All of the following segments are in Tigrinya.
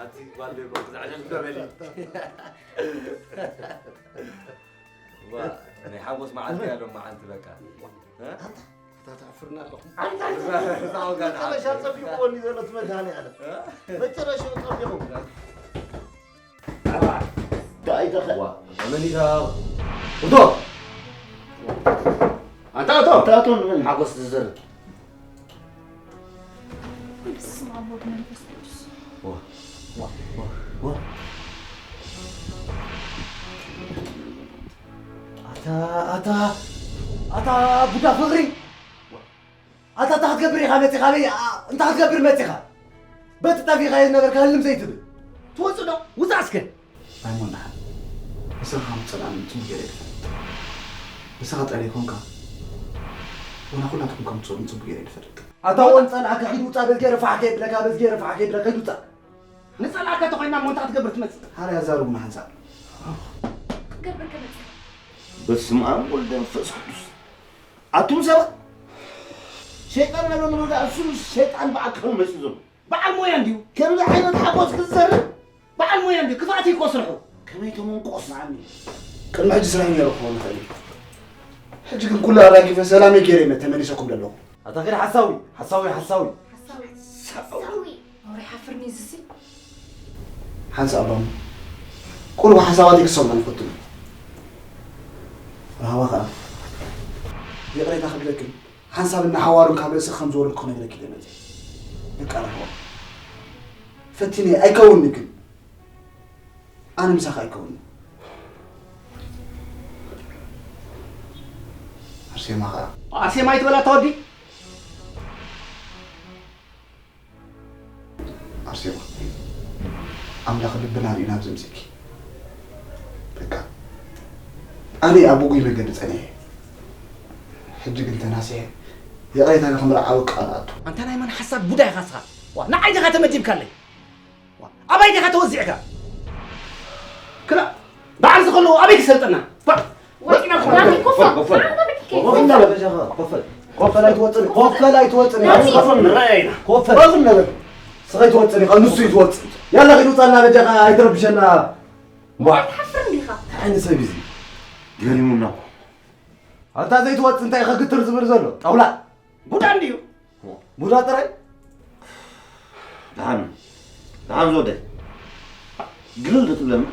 ኣቲ ጓል ዶ ይኮንኩ ዝዓጀብ ትበሊ። ዋ፣ ናይ ሓጎስ መዓልቲ እያ ሎም መዓልቲ በቃ። እ? ኣታ ተሕፍርና ኣለኹም። እዛ ወጋድ መጨረሻ ሓፍ- ጸቢቑዎ እንዲ ዘሎ እቲ መድሃኔ ዓለም። እ? መጨረሻ ጸቢቑ። ዳይ ተኸ- ዋ፣ መን ኢኻ? እቶ! ኣንታ እቶ! ኣንታ እቶ ንበል። ሓጎስ ዝዘርእ። በስመ ኣብ ወወልድ ወመንፈስ ቅዱስ። ዋ፣ ዋ፣ ዋ፣ ዋ። ኣታ፣ ኣታ፣ ኣታ ቡዳ ፍቕሪ። ኣታ እንታይ ክትገብር ኢኻ መጺኻ? ኣበይ፣ ኣ-፣ እንታይ ክትገብር መጺኻ? በቲ ጠፊኻዮ ዝነበርካ ህልም ዘይትብል። ትወጽእ ዶ? ውጻእ እስከ። ኣይሞን ደሓን። ንስኻ ከም ትጸልኣኒ ጽቡቕ ገይረ እየ ዝፈልጥ። ንስኻ ጠልየ ኮንካ፣ ወላ ኩላትኩም ከም ትጸልኡኒ ጽቡቕ ገይረ እየ ዝፈልጥ። ኣታ ወን ጸልኣካ ኪድ ውጻእ፣ በዚ ገይረ ፋሕ ከይብለካ፣ በዚ ገይረ ፋሕ ከይብለካ ኪድ ውጻእ። ንጸልኣካ ተኾይና እሞ እንታይ ክትገብር ትመጽእ? ሃረ ኣዛርቡና ሓንሳብ። ክትገብር ከመጽእ? በስመ ኣብ ወልድ መንፈስ ቅዱስ። ኣቱም ሰባት፣ ሸይጣን ናብ ንወዳ እሱ ሸይጣን ብኣካሉ መጺኡ ዘሎ። በዓል ሞያ እንድዩ። ከምዚ ዓይነት ሓጎስ ክትዘርብ በዓል ሞያ እንድዩ። ክፍኣት እዩ እኮ ስርሑ። ከመይ ተመንቆስ? ንዓኒ። ቅድሚ ሕጂ ስራሕ ነይሩ ክኸውን ይኽእል እዩ። ሕጂ ግን ኩሉ ኣራጊፈ ሰላመይ ገይረ እየ ተመሊሰኩም ዘለኹ። ኣታ ኸይደ ሓሳዊ፣ ሓሳዊ፣ ሓሳዊ። ሓሳዊ። ሓሳዊ። ኣውሬ ሓፍርኒ ዝሲ። ሓንሳእ ኣባሙ ቁሩብ ሓሳባተይ ክሰምዑ ይፈትኑ። ራህዋ ኸኣ ይቕሬታ ክብለክን ሓንሳብ እናሓዋሩን ካብ ርእሲ ከም ዝወረድኩ ክነግረኪ እየ መጺአ። በቃ ራህዋ። ፈቲነ ኣይከውንኒ ግን ኣነ ምሳኻ ኣይከውንኒ። ኣርሴማ ኸኣ። ኣርሴማ ኣይትበላ እታ ወዲ። ኣርሴማ፣ ኣምላኽ ልብና ርኢና ኣብዚ ምጺእኪ። በቃ፣ ኣነ ኣብ ግጉይ መገዲ ጸኒሐ። ሕጂ ግን ተናሲሐ፣ ይቕሬታ ንኽምርዓዊ ቃል ኣቱ። ኣንታ ናይ መን ሓሳድ ቡዳ ኢኻ እስኻ? ዋ፣ ንዓይ ዲኻ ተመዲብካለይ? ዋ፣ ኣባይ ዲኻ ተወዚዕካ? ክላ፣ በዓል ዝኸለዎ ኣበይ ክሰልጠና? ባ-፣ ወፂና እኮ። ኮፈል፣ ኮፈል። ኮፈል፣ ኮፈል። ኮፈል፣ ኮፈል ኣይትወፅን፣ ኮፈል ኣይትወፅን። ኮፈል፣ ኮፈል ንረኣያ ኢና። ኮፈል። ኮፈል ነበል። ስኸ ኣይትወፅን ኢኻ፣ ንሱ እዩ ዝወፅእ። ያላ ኺድ ውፃና በጃኻ፣ ኣይትረብሸና። ዋ። ኣይትሓፍርን ዲኻ? እንታይ ዓይነት ሰብ እዩ እዚ? ገሪሙና እኮ። ኣንታ ዘይትወፅእ እንታይ ኢኻ ግትር ዝብል ዘሎ? ጣውላ። ቡዳ እንድዩ። ቡዳ ጥራይ? ደሓን፣ ደሓን ዝወደይ። ግልል ዶ ትብለና?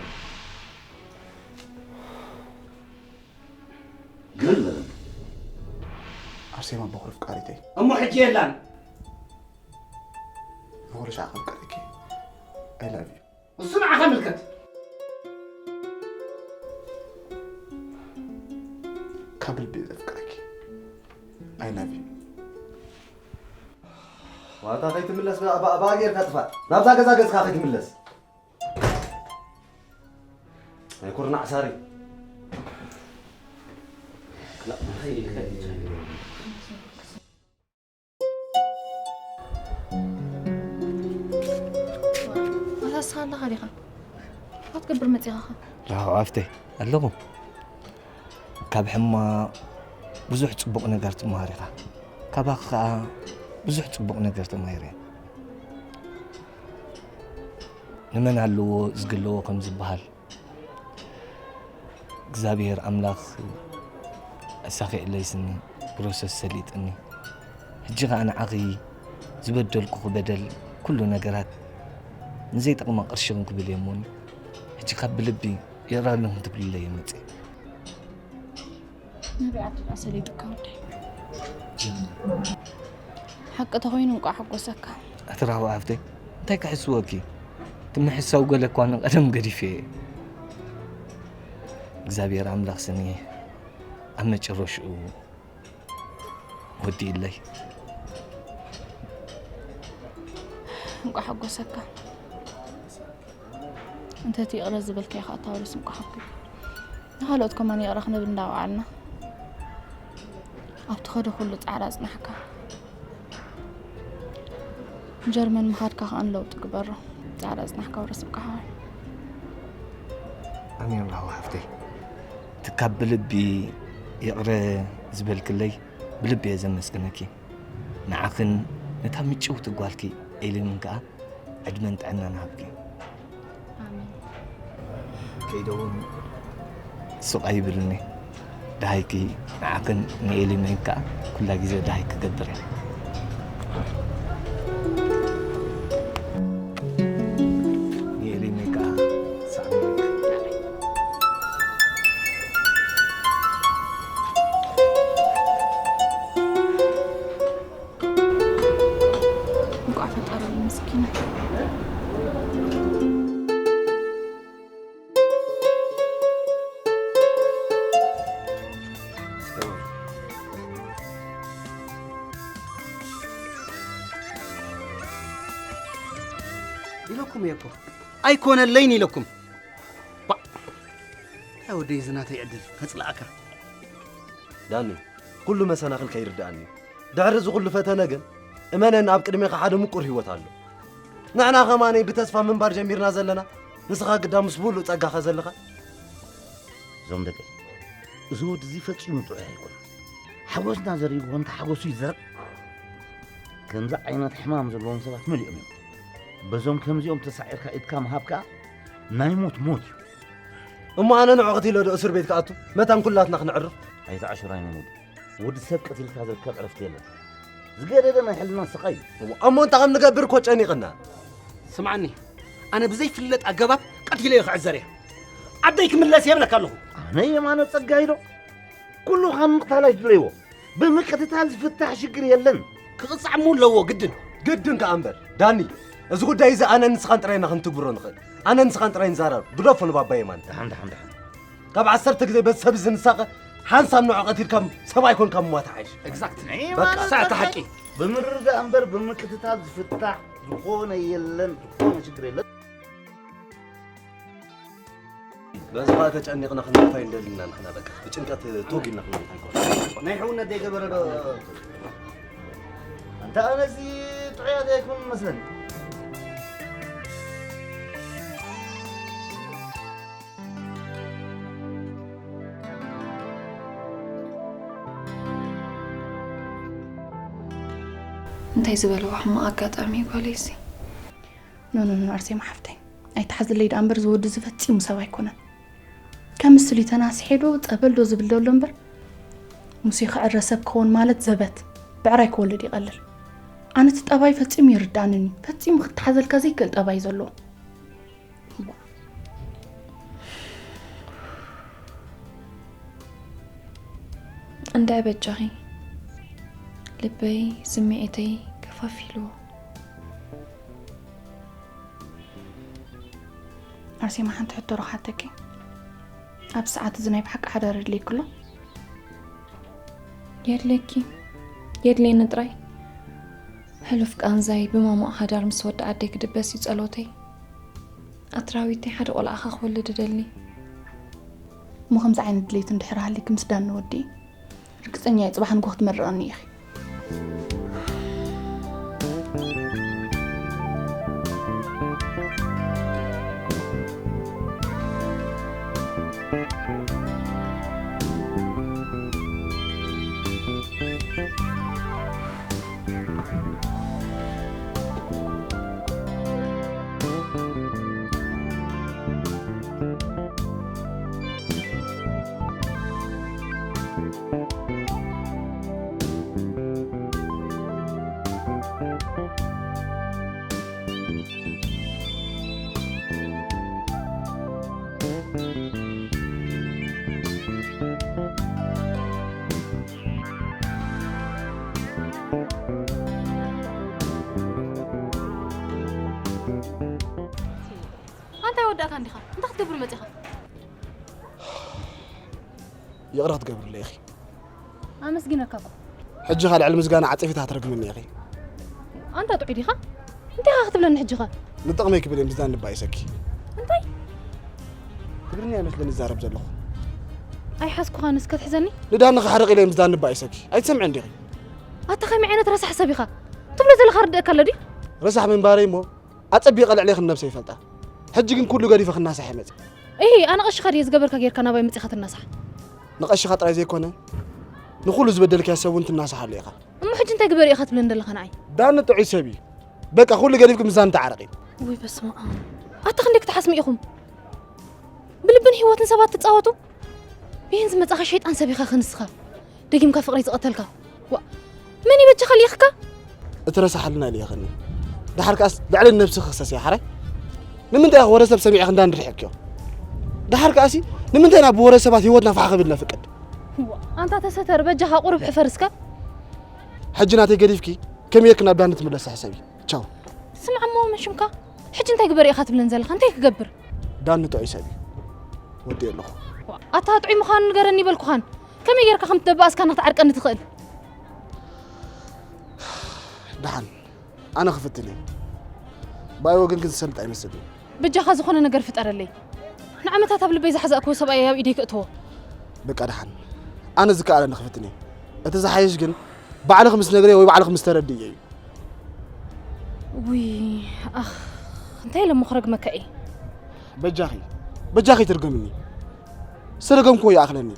ግልል በለና። ኣርሴማ በኹሪ ፍቃሪተይ። እሞ ሕጂ የላን። በኹሪ ሻዕ ከፍቅረኪ። I love you። እሱ ንዓኻ ምልከት። ካብ ልቢ ዘፍቅረኪ። I love you። ዋታ ከይትምለስ ብኣ ጌርካ ጥፋእ። ናብዛ ገዛ ገጽካ ከይትምለስ። ናይ ኩርናዕ ሳሪ። ኣታ ንስኻ ኣለኻ ዲኻ? እንታይ ክትገብር መጺኻኻ? ራህዋ ሓፍተይ፣ ኣለኹ። ካብ ሕማቕ ብዙሕ ጽቡቕ ነገር ትመሃር ኢኻ። ካባኺ ኸኣ ብዙሕ ጽቡቕ ነገር ተማሂረ። ንመን ኣለዎ ዝግለዎ ከም ዝበሃል፣ እግዚኣብሔር ኣምላኽ ኣሳኺዕለይ ስኒ ፕሮሰስ ሰሊጥኒ። ሕጂ ኸኣ ንዓኺ ዝበደልኩኺ በደል፣ ኩሉ ነገራት ንዘይጠቕማ ቅርሺ ክንክብል እየ እሞኒ፣ ሕጂ ካብ ብልቢ ይቕረ በለኒ ክትብልለይ እየ መጺአ። ናበይ ዓዲ ደኣ ሰሊጡካ ወደይ? ሓቂ ተኾይኑ እንቋዕ ሓጎሰካ። ኣቲ ራህዋ ሓፍተይ፣ እንታይ ክሕስወኪ? እቲ ምሕሳው ገለ እኳ ንቐደም ገዲፈ እየ። እግዚኣብሔር ኣምላኽ ስኒ ኣብ መጨረሽኡ ወዲእለይ። እንቋዕ ሓጎሰካ። እንተ እቲ ይቕረ ዝበልካዮ ኸኣ እታ ወደስ እንቋዕ ሓብኩ። ንኻልኦት ከማን ይቕረ ክንብል እንዳወዓልና፣ ኣብ ትኸዶ ኩሉ ጻዕሪ ኣጽናሕካ። ጀርመን ምኻድካ ኸኣ ንለውጢ ግበሮ። ጻዕሪ ኣጽናሕካ ወረስ እንቋዕ ሓወይ። ኣሜን ራህዋ ሓፍተይ። እቲ ካብ ብልቢ ይቕረ ዝበልክለይ ብልቢ እየ ዘመስግነኪ። ንዓኽን ነታ ምጭውቲ ጓልኪ ኤሊምን ከኣ ዕድመን ጥዕናን ሃብኪ። ኣሜን። ከይደ እውን ሱቕ ኣይብልኒ። ደሃይኪ ንዓኽን ንኤሊመይን ከኣ ኩላ ግዜ ደሃይ ክገብር እየ። ንኤሊመይ ከኣ ሳዕቤን። እንኳዕ ፈጠረሉ ምስኪና። ኢለኩም እየ እኮ። ኣይኮነለይን ኢለኩም። ባ-፣ እንታይ ወደይ እዚ ናተይ ዕድል ከጽልኣካ። ዳኒ፣ ኩሉ መሰናኽልካ ይርድኣኒ። ድሕሪ እዚ ኩሉ ፈተነ ግን፣ እመነኒ ኣብ ቅድሜኻ ሓደ ምቁር ህይወት ኣሎ። ንሕና ከማነይ ብተስፋ ምንባር ጀሚርና ዘለና፣ ንስኻ ግዳ ምስ ብሉእ ጸጋኻ ዘለኻ። እዞም ደቀይ፣ እዚ ወዲ እዚ ፈጺሙ ጥዑይ ኣይኮነን። ሓጎስና ዘርእይዎ እንተ ሓጎሱ ይዘረብ። ከምዚ ዓይነት ሕማም ዘለዎም ሰባት መሊኦም እዮም። በዞም ከምዚኦም ተሳዒርካ ኢድካ ምሃብ ከኣ ናይ ሞት ሞት እዩ። እሞ ኣነ ንዑ ቀቲለ ዶ እስር ቤት ክኣቱ? መታን ኩላትና ክነዕርፍ? ኣይትዓሽር ኣይነ ወዲ። ወዲ ሰብ ቀቲልካ ዝርከብ ዕረፍቲ የለን። ዝገደደ ናይ ሕልና ስቓይ እዩ። እሞ እንታይ ከም ንገብር እኮ ጨኒቕና። ስምዓኒ፣ ኣነ ብዘይፍለጥ ኣገባብ ቀቲለዮ ክዕዘር እየ። ዓደይ ክምለስ እየ እብለካ ኣለኹ። ኣነ የማነ ጸጋይ ዶ? ኩሉ ካብ ምቕታል ኣይትድለይዎ። ብምቅትታል ዝፍታሕ ሽግር የለን። ክቕጻዕ እሞ ኣለዎ ግድን። ግድን ከኣ እምበር። ዳኒ፣ እዚ ጉዳይ እዚ ኣነ ንስኻን ጥራይ ኢና ክንትግብሮ ንኽእል። ኣነ ንስኻን ጥራይ ንዛረብ። ግደፎ ንባባ የማነ። ደሓን፣ ደሓን፣ ደሓን። ካብ ዓሰርተ ግዜ በዚ ሰብ እዚ ንሳቐ፣ ሓንሳብ ንዑ ቀቲልካ ሰብ ኣይኮንካ ምሟት ሓይሽ። ኤግዛክትሊ። ናይ በቃ። ማለት ሳዕቲ ሓቂ። ብምርድዳእ እምበር ብምቅትታል ዝፍታሕ ዝኾነ የለን፣ ዝኾነ ሽግር የለን። በዚ ኸኣ ተጨኒቕና ክንመታ ኣይንደልን ኢና ንሕና በቃ። ብጭንቀት ቶግ ኢልና ክንመታ ኣይኮነን። ናይ ሕውነት ዘይገበረ ዶ? ኣንታ ኣነሲ ጥዑያት ኣይኮኑን መስለኒ። እንታይ ዝበልዎ ሕማቕ ኣጋጣሚ እዩ ጓለይሲ? ኖ፣ ኖ፣ ኖ፣ ኣርሴማ ሓፍተይ፣ ኣይትሓዝለይ ደኣ እምበር፣ እዚ ወዲ እዚ ፈጺሙ ሰብ ኣይኮነን። ከም ምስሉ እዩ ተናሲሐ ዶ፣ ጸበል ዶ ዝብል ዘሎ እምበር፣ ሙሴ ክዕረ ሰብ ክኸውን ማለት ዘበት፣ ብዕራይ ክወልድ ይቐልል። ኣነ እቲ ጠባይ ፈጺሙ ይርድኣንን እዩ። ፈጺሙ ክትሓዘልካ ዘይክእል ጠባይ ዘለዎ። እንታይ በጃኺ፣ ልበይ ስምዒተይ ከፋፊልዎ። ኣርሴማ፣ ሓንቲ ሕቶ ዶ ክሓተኪ? ኣብዚ ሰዓት እዚ ናይ ብሓቂ ሓዳር የድልየኪ ኣሎ? የድልየኪ፣ የድልየኒ ጥራይ። ሕሉፍ ቃንዛይ ብማሙቕ ሓዳር ምስ ወዲ ዓደይ ክድበስ እዩ ጸሎተይ። ኣትራዊተይ ሓደ ቆልዓ ኸኣ ክወልድ እደሊ። እሞ ከምዚ ዓይነት ድሌት እንድሕር ሃልዩኪ ምስ ዳኒ ወድኢ። ርግጸኛ እየ ጽባሕ ንግሆ ክትመርቐኒ ኢኺ። ኣንታ ወዳእካ እንዲኻ? እንታይ ክትገብር መጺኻ? ይቕረ ክትገብርለይ ኢኺ። ኣመስጊነካ እኮ። ሕጂ ኸኣ ልዕሊ ምስጋና ዓጸፊታ ክትረግምኒ ኢኺ። ኣንታ ጥዑይ ዲኻ? እንታይ ኢኻ ክትብለኒ ሕጂ ኸ? ንጥቕመይ ክብል እየ ምስ ዳኒ ባኢሰኪ። እንታይ? ትግርኛ ይመስለኒ ዝዛረብ ዘለኹ። ኣይሓዝኩኻን፣ እስከ ትሕዘኒ። ንዳኒ ክሕርቕ ኢለ እየ ምስ ዳኒ ባኢሰኪ። ኣይትሰምዕን ዲኺ? ኣታ ከመይ ዓይነት ረሳሕ ሰብ ኢኻ? ትብሎ ዘለኻ ርድእካ ኣሎ ድዩ? ረሳሕ ምንባረይ እሞ ኣጸቢቐ ልዕሌኺ ነብሰይ ይፈልጣ። ሕጂ ግን ኩሉ ገዲፈ ክናሳሕ እየ መጺአ። እሂ፣ ኣነ ቀሺኻ ድየ ዝገበርካ ጌርካ ናባይ መጺኻ ትናሳሕ? ንቐሽኻ ጥራይ ዘይኮነ ንኹሉ ዝበደልካዮ ሰብ እውን ትናሳሓሉ ኢኻ። እሞ ሕጂ እንታይ ግበር ኢኻ ትብለኒ ዘለኻ ንዓይ? ዳኒ ጥዑይ ሰብ እዩ። በቃ ኩሉ ገዲፍኪ ምሳኒ ተዓረቒ። ወይ በስመ ኣብ። ኣታ ክንደይ ክትሓስሙ ኢኹም? ብልብን ህይወትን ሰባት ትጻወቱ? ብሄን ዝመጻኻ ሸይጣን ሰብ ኢኻ ክንስኻ። ደጊምካ ፍቕረይ ዝቐተልካ። ዋ፣ መን ይበጃኻ ልኢኽካ? እቲ ረሳሓልና ልኢኽኒ። ደሓር ከኣስ ልዕሊ ነብስኺ ክሰስያ ሓራይ። ንምንታይ ኢኻ ወረ ሰብ ሰሚዕኺ እንዳ ንርሕክዮ? ደሓር ከኣሲ ንምንታይ ናብ ወረ ሰባት ህይወትና ፋሕ ክብል ነፍቅድ? ዋ፣ ኣንታ ተሰተር በጃኻ ቁሩብ ሕፈር እስከ። ሕጂ ናተይ ገዲፍኪ ከመይ ጌርኪ ናብ ዳኒ ትምለሲ ሕሰቢ። ቻው። ስምዓ እሞ መን ሽምካ? ሕጂ እንታይ ግበር ኢኻ ትብለን ዘለኻ? እንታይ ክገብር? ዳኒ ጥዑይ ሰብ እዩ። ወዲኤ ኣለኹ። ዋ፣ ኣታ ጥዑይ ምዃኑ ንገረኒ ይበልኩኻን። ከመይ ጌርካ ከም ትደባእስካ ንክትዓርቀኒ ትኽእል? ደሓን ኣነ ክፍትን እየ። ብኣይ ወገን ግን ዝሰልጥ ኣይመስልን። በጃኻ ዝኾነ ነገር ፍጠረለይ። ንዓመታት ኣብ ልበይ ዝሓዛእክዎ ሰብኣየይ ኣብ ኢደይ ክእትዎ። በቃ ደሓን ኣነ ዝከኣለኒ ክፍትን እየ። እቲ ዝሓይሽ ግን ባዕልኺ ምስ ነግረዮ ወይ ባዕልኺ ምስ ተረድእዮ እዩ። ውይ ኣኽ እንታይ ኢለ እሞ ክረግመካ እየ። በጃኺ በጃኺ ትርገምኒ። ዝተረገምክዎ ይኣኽለኒ።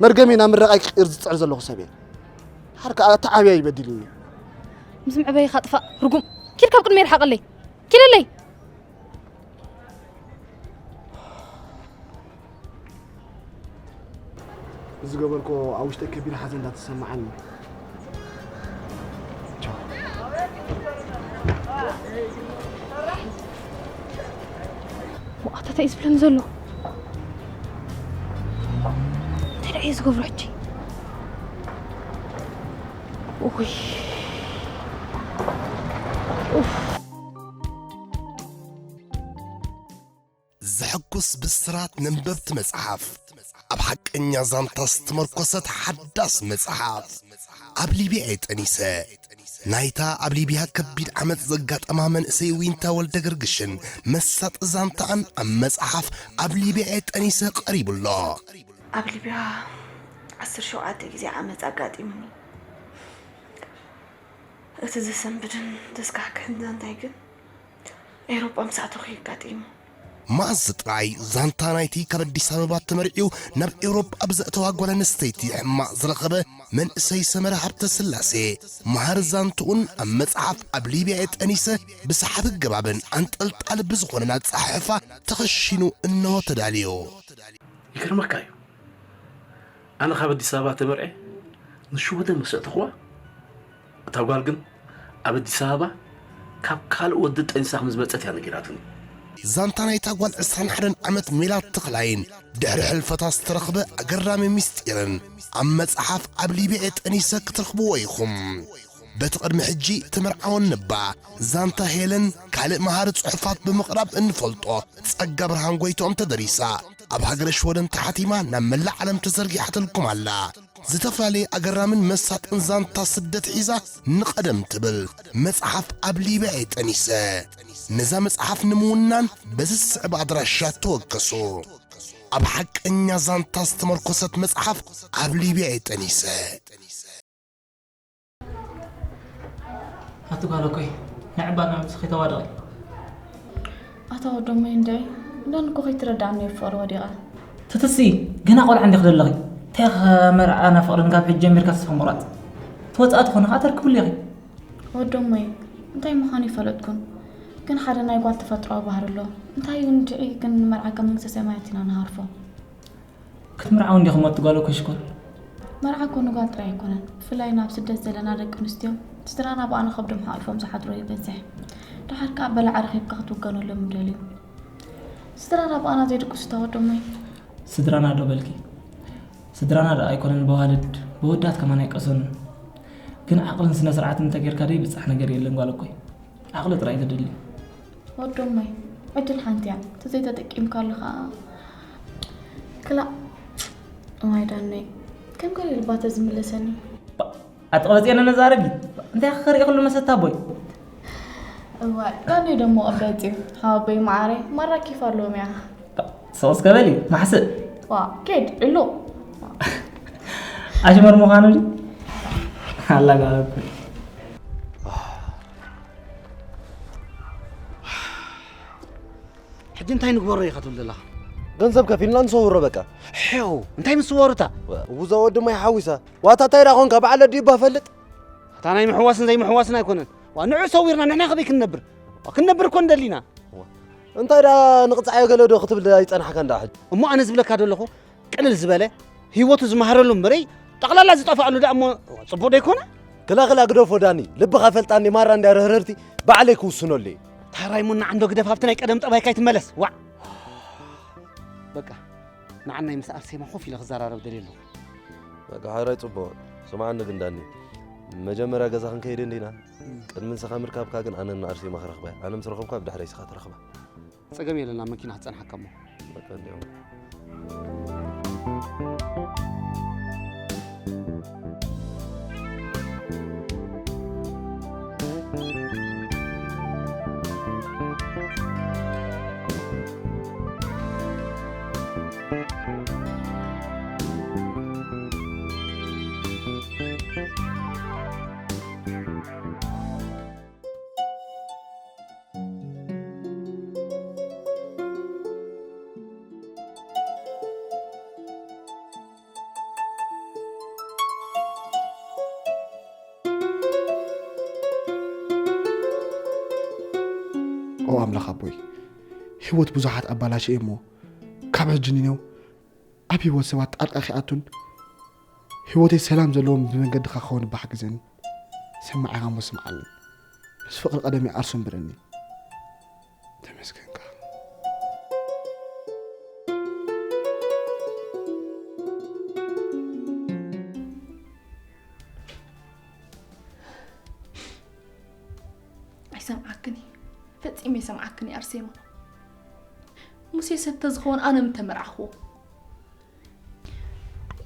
መርገመይ ናብ ምረቓይ ክቕይር ዝፅዕር ዘለኹ ሰብ እየ። ሓር ከዓ እቲ ዓብያ እዩ በዲልኒ። ምስ መዕበይኻ ጥፋእ ርጉም። ኪድ ካብ ቅድመይ ርሓቐለይ። ኪደለይ። ዝገበርኮ ኣብ ውሽጠይ ከቢድ ሓዘን እንዳተሰማዓኒ። ኣታ እንታይ እዩ ዝብለኒ ዘሎ? እንታይ ደኣ እየ ዝገብሮ ሕጂ? ውይ ዘሐጉስ ብስራት ነንበብቲ መጽሓፍ፣ ኣብ ሓቀኛ ዛንታ ዝተመርኮሰት ሓዳስ መጽሓፍ፣ ኣብ ሊብያ እየ ጠኒሰ። ናይታ ኣብ ሊብያ ከቢድ ዓመጽ ዘጋጠማ መንእሰይ ዊንታ ወልደገርግሽን መሳጢ ዛንታኣን ኣብ መጽሓፍ ኣብ ሊብያ እየ ጠኒሰ ቀሪቡ ኣሎ። ኣብ ሊብያ ዓሰርተ ሸውዓተ ግዜ ዓመጽ ኣጋጢሙኒ። እቲ ዘሰንብድን ዘስካሕክሕን ዛንታይ ግን ኤውሮጳ ምስ ኣተኹ እዩ ኣጋጢሙ። መኣዝ ጥራይ ዛንታ ናይቲ ካብ ኣዲስ ኣበባ ተመርዕዩ ናብ ኤውሮጳ ኣብ ዘእተዋ ጓል ኣንስተይቲ ሕማቕ ዝረኸበ መንእሰይ ሰመረ ሃብተስላሴ መሃሪ ዛንትኡን ኣብ መጽሓፍ ኣብ ሊብያ እየ ጠኒሰ ብሰሓቢ ኣገባብን ኣንጠልጣሊ ብዝኾነን ኣጸሓሕፋ ተኸሺኑ እንሆ ተዳልዩ። ይገርመካ እዩ። ኣነ ካብ ኣዲስ ኣበባ ተመርዕየ ንሽወደን ምስ ኣእተኽዋ፣ እታ ጓል ግን ኣብ ኣዲስ ኣበባ ካብ ካልእ ወዲ ጠኒሳ ከም ዝመጸት እያ ነጊራትኒ። ዛንታ ናይታ ጓል ዕስራን ሓደን ዓመት ሜላት ተኽላይን ድሕሪ ሕልፈታ ዝተረኽበ ኣገራሚ ምስጢርን ኣብ መጽሓፍ ኣብ ሊብያ እየ ጠኒሰ ክትረኽብዎ ኢኹም። በቲ ቅድሚ ሕጂ ተመርዓወኒ እባ ዛንታ ሄለን ካልእ መሃሪ ጽሑፋት ብምቕራብ እንፈልጦ ጸጋብርሃን ጎይትኦም ተደሪሳ ኣብ ሃገረ ሽወደን ተሓቲማ ናብ መላእ ዓለም ተዘርጊሓትልኩም ኣላ። ዝተፈላለየ ኣገራምን መሳጥን ዛንታ ስደት ሒዛ ንቐደም ትብል መጽሓፍ ኣብ ሊብያ እየ ጠኒሰ። ነዛ መጽሓፍ ንምውናን በዚ ዝስዕብ ኣድራሻ ተወከሱ። ኣብ ሓቀኛ ዛንታ ዝተመርኮሰት መጽሓፍ ኣብ ሊብያ እየ ጠኒሰ። ኣቲ ጓል እኮይ ንዕባል መምጽኺ ተዋድቒ። ኣታ ወዶመይ እንድዒ እንዳን እኮ ከይትረድኣኒ እየ ፍቕሪ ወዲቐ። ትትሲ ገና ቆልዓ እንዲኺ ዘለኺ እንታይ ኢኺ መርዓና ፍቕርን ካብ ሕጂ ጀሚርካ ተስፋ ምቑራጽ ትወጽኣ ትኾኒ ከኣ ተርክብሉ ኢኺ። ወዶመይ እንታይ ምዃኑ ኣይፈለጥኩን ግን ሓደ ናይ ጓል ተፈጥሮኣዊ ባህሪ ኣሎ እንታይ እዩ እንድዒ ግን ንመርዓካ መንግስተ ሰማያት ኢና ንሃርፎ። ክትምርዓዊ እንዲኹም ኣቲ ጓል እኮ ሽኮር። መርዓ እኮ ንጓል ጥራይ ኣይኮነን፣ ብፍላይ ናብ ስደት ዘለና ደቂ ኣንስትዮ ስድራና ብኣና ከብዶም ሓቒፎም ዝሓድሩ ይበዝሕ። ደሓር ከኣ በላዒ ረኺብካ ክትውገነሎም ይደልዩ። ስድራና ብኣና ዘይድቅሱ እታ ወዶመይ። ስድራና ዶ በልኪ? ስድራና ደኣ ኣይኮነን በዋልድ በወዳት ከማን ኣይቀሰኑን። ግን ዓቕልን ስነ ስርዓትን እንተጌርካ ደይብጻሕ ነገር የለን ጓል እኮይ። ዓቕሊ ጥራይ ተደሊ። ወዶመይ ዕድል ሓንቲ እያ ተዘይተጠቂምካሉ ከዓ ክላእ እዋይ ዳነይ ከም ገለ ልባ ተዝምለሰኒ ኣጥቐበፅየን ነዛ ኣረጊት እንታይ ክኸርኢ ክሉ መሰታ ኣቦይ እዋይ ዳነይ ደሞ ቀበፂ ሓወቦይ መዓረይ ማራ ኬፍ ኣለዎም እያ ሰቕ እስከ በሊ ማሕስእ ዋ ኬድ ዕሉ ኣሽመር ምዃኑ ድዩ ኣላጋበኩ ሕጂ እንታይ ንግበሮ ኢኻ ትብል ዘለኻ? ገንዘብ ከፊልና ንሰውሮ በቃ። ሕው እንታይ ምስ ወሩታ? ውዛ ወዲ ማይ ሓዊሳ። ዋታ እንታይ ዳ ኾንካ በዓል ኣዲባ ፈልጥ። እታ ናይ ምሕዋስን ዘይምሕዋስን ኣይኮነን። ዋ ንዑ ሰዊርና ንሕና ከበይ ክንነብር? ዋ ክንነብር እኮ እንደሊና። እንታይ ዳ ንቕጻዮ ገለ ዶ ክትብል ኣይጸናሕካ እንዳ ሕጂ። እሞ ኣነ ዝብለካ ዘለኹ ቅልል ዝበለ ህይወቱ ዝመሃረሉ እምበረይ ጠቕላላ ዝጠፍኣሉ ደኣ እሞ ጽቡቕ ዶ ይኮነ? ክላ ክላ ግደፎ ዳኒ፣ ልብኻ ፈልጣኒ ማራ እንዳ ርህርህርቲ ባዕለይ ክውስነሉ እየ። ታራይ ሙና ዓንዶ ግደፍ ኣብቲ ናይ ቀደም ጠባይካ ይትመለስ። ዋዕ በቃ ንዓናይ ምስ ኣርሴማ ኮፍ ኢለ ክዘራረብ ደልየ ኣለኹ። በቃ ሓራይ ጽቡቕ። ስምዓኒ ግን ዳኒ፣ መጀመርያ ገዛ ክንከይድ እንዲና። ቅድሚ ንስኻ ምርካብካ ግን ኣነ ንኣርሴማ ክረኽባ እየ። ኣነ ምስ ረኸብኳ ብድሕረይ ንስኻ ትረኽባ። ጸገም የለን፣ ኣብ መኪና ክጸንሓካ እሞ። በቃ እንዲያው። ኦ ኣምላኽ ኣቦይ፣ ህይወት ብዙሓት ኣባላሽየ እሞ ካብ ሕጂ ንኔው ኣብ ህይወት ሰባት ጣልቃ ከይኣቱን ህይወተይ ሰላም ዘለዎም ብመንገድኻ ክኸውን እባ ሓግዘኒ። ሰማዒኻ እሞ ስምዓኒ። ምስ ፍቕሪ ቀደመይ ዓርሱ እንብረኒ። ተመስገንካ። ኣይሰምዓክን እዩ። ፈጺመ ኣይሰምዓክን እዩ ኣርሴማ። ሙሴ ሰብ ተዝኸውን ኣነ ምተመርዓኽዎ።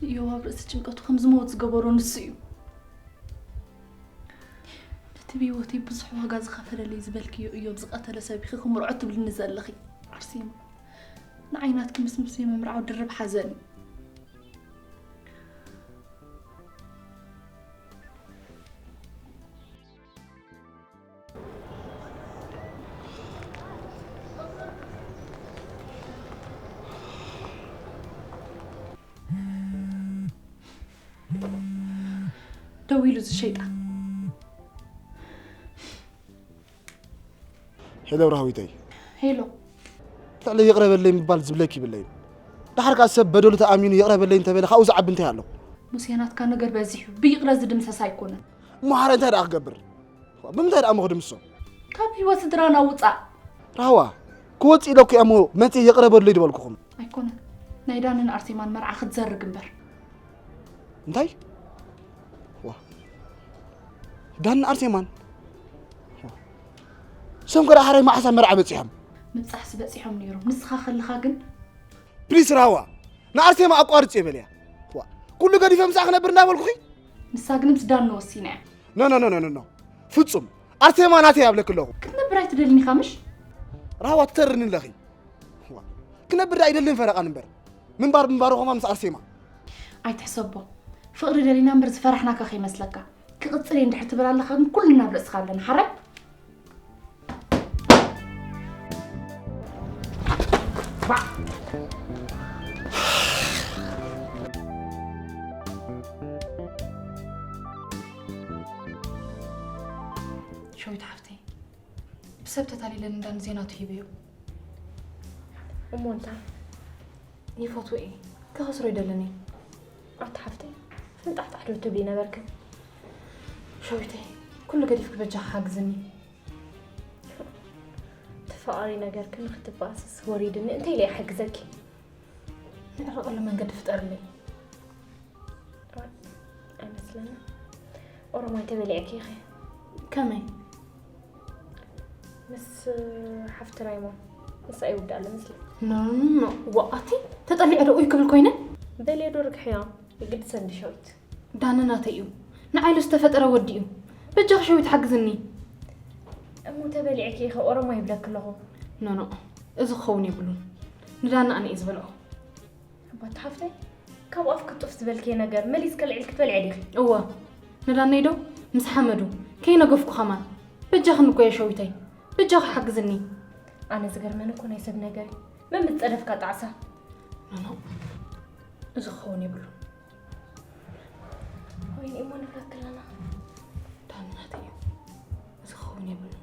እዮብ ኣብ ርእሲ ጭንቀቱ ከም ዝመውት ዝገበሮ ንሱ እዩ። ነቲ ብህይወተይ ብዙሕ ዋጋ ዝኸፈለለይ ዝበልክዮ እዮብ ዝቐተለ ሰብ ኢኺ ክምርዖ ትብልኒ ዘለኺ ኣርሴማ። ንዓይ ናትኪ ምስ ሙሴ ምምርዓው ድርብ ሓዘን እዩ። ደዊሉ እዚ ሸይጣን። ሄሎ ራህዊተይ። ሄሎ። ልዕሊ ይቕረ በለይ ምባል ዝብለኪ ይብለይ። ደሓር ከኣ ሰብ በደሉ ተኣሚኑ ይቕረ በለይ እንተበለ ካብኡ ዝዓቢ እንታይ ኣሎ? ሙሴ ናትካ ነገር በዚሑ ብይቕረ ዝድምሰስ ኣይኮነን። እሞ ሓረ እንታይ ደኣ ክገብር? ብምንታይ ደኣ እሞ ክድምሶ? ካብ ህይወት ስድራና ውጻእ። ራህዋ ክወጽእ ኢለኩ እሞ መጽእ ይቕረ በሉለይ ድበልኩኹም። ኣይኮነን ናይ ዳንን ኣርሴማን መርዓ ክትዘርግ እምበር። እንታይ? ዋ ዳንን ኣርሴማን ሰም ከዳ ሓራይ መዓሳ መርዓ በጺሖም። ምብጻሕሲ በጺሖም ነይሮም። ንስኻ ከለኻ ግን ፕሊስ ራህዋ ንኣርሴማ ኣቋርጽ የበልያ። ዋ ኩሉ ገዲፈ ምሳኣ ክነብር እንዳበልኩኺ። ንሳ ግን ምስ ዳኒ ወሲና እያ። ኖ ኖ ኖ ኖ ኖ ፍጹም ኣርሴማ ናተይ ኣብለኪ ኣለኹ። ክትነብር ኣይትደልን ኢኻ ምሽ? ራህዋ ትተርኒ ኣለኺ። ዋ ክነብር ኣይደልን ፈረቓን እምበር ምንባር ምንባሩ ኸማ ምስ ኣርሴማ። ኣይትሕሰቦ ፍቕሪ ደሊና እምበር ዝፈራሕናካ ከይመስለካ። ክቕጽል እየ እንድሕር ትብል ኣለኻ ግን ኩልና ኣብ ርእስኻ ኣለና ሓራይ። ሸዊት ሓፍተይ ብሰብ ተታሊለን እንዳን ዜና ትሂበዮ። እሞ እንታይ ይፈትዎ እየ ክኸስሮ ይደልን እየ። ኣቲ ሓፍተይ ፍንጣሕጣሕ ዶ ትብሊ ነበርክን? ሸዊተይ ኩሉ ገዲፍኪ በጃኺ ሓግዝኒ። ተፈቓሪ ነገርክን ንክትበኣስስ ወሪድኒ እንታይ ኢለ ይሓግዘኪ? ንዕረቐሉ መንገዲ ፍጠርለይ። ኣይመስለንን። ኦሮማይ ተበሊዕኪ ኢኺ። ከመይ? ምስ ሓፍቲ ራይሞን። ንሳ ይውዳእ ኣሎ መስለኒ። ኖ ኖ ኖ ዋኣቲ ተጠሊዐ ዶ ኡይ ክብል ኮይነ? በልዮ ዶ ርግሕዮ። የግድሰ እንዲ ሸዊት። ዳኒ ናተይ እዩ። ንዓይ ኢሉ ዝተፈጠረ ወዲ እዩ። በጃኺ ሸዊት ሓግዝኒ። እሞ ተበሊዕኪ ኢኺ ኦሮማይ ይብለኪ ኣለኹ። ኖ ኖ እዚ ክኸውን የብሉን። ንዳኒ ኣነ እየ ዝበልዖ። ኣባቲ ሓፍተይ ካብ ኣፍ ክጡፍ ዝበልክዮ ነገር መሊስ ከልዕል ክትበልዐ ዲኺ? እወ ንዳነይ ዶ ምስ ሓመዱ ከይነገፍኩ ኸማን በጃኺ ንኮየ ሸዊተይ በጃኺ ሓግዝኒ። ኣነ ዝገርመኒ እኮ ናይ ሰብ ነገር እዩ መምስ ጸደፍካ ጣዕሳ ኖኖ፣ እዚ ክኸውን የብሉን። ወይኔ እሞ ንብረት ከለና ዳኒ ናተይ እዩ። እዚ ክኸውን የብሉን።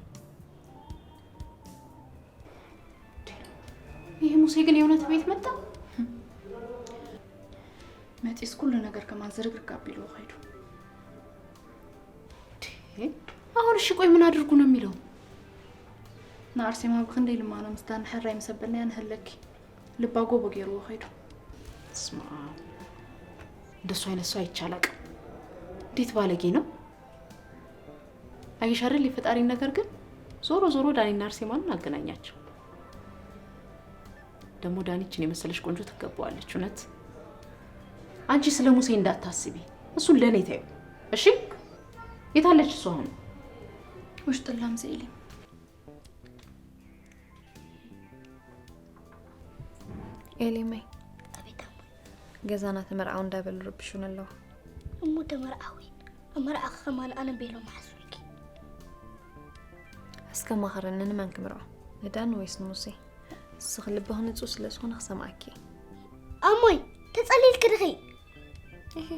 ይህ ሙሴ ግን የእውነት ቤት መጣ? መፂስ ኩሉ ነገር ከማን ዝርግርግ ኣቢልዎ ከይዱ። አሁን እሺ ቆይ ምን አድርጉ ነው የሚለው? ንኣርሴማ ብክንደይ ልማኖ ምስ ዳኒ ሕራይ ምስ ኣበልናያ ንሀለኪ ልባ ጎቦ ገይርዎ ከይዱ። ስማ፣ እንደሱ አይነት ሰው አይቻላቅም። እንዴት ባለጌ ነው። አየሽ አይደል የፈጣሪን ነገር። ግን ዞሮ ዞሮ ዳኒና አርሴማን አገናኛቸው። ደግሞ ዳኒችን የመሰለሽ ቆንጆ ትገባዋለች። እውነት አንቺ ስለ ሙሴ እንዳታስቢ፣ እሱን ለእኔ ታዩ። እሺ? የታለች እሱ አሁን? ውሽጥ ላም ስኢሊ። ኤሊመይ፣ ኣቤት ኣሞ። ገዛና ተመርዓዊ እንዳበሉ ረብሹን ኣለዉ። እሞ ተመርዓዊ፣ ኣብ መርዓ ከማን ኣነ ቤሎ መሓስብኪ። እስከ ማኸረኒ፣ ንመን ክምርዖ? ንዳኒ ወይስ ንሙሴ? እስኺ ልብኺ ንጹህ ስለ ዝኾነ ክሰምዓኪ። ኣሞይ፣ ተጸሊልኪ ድኺ? እሂ።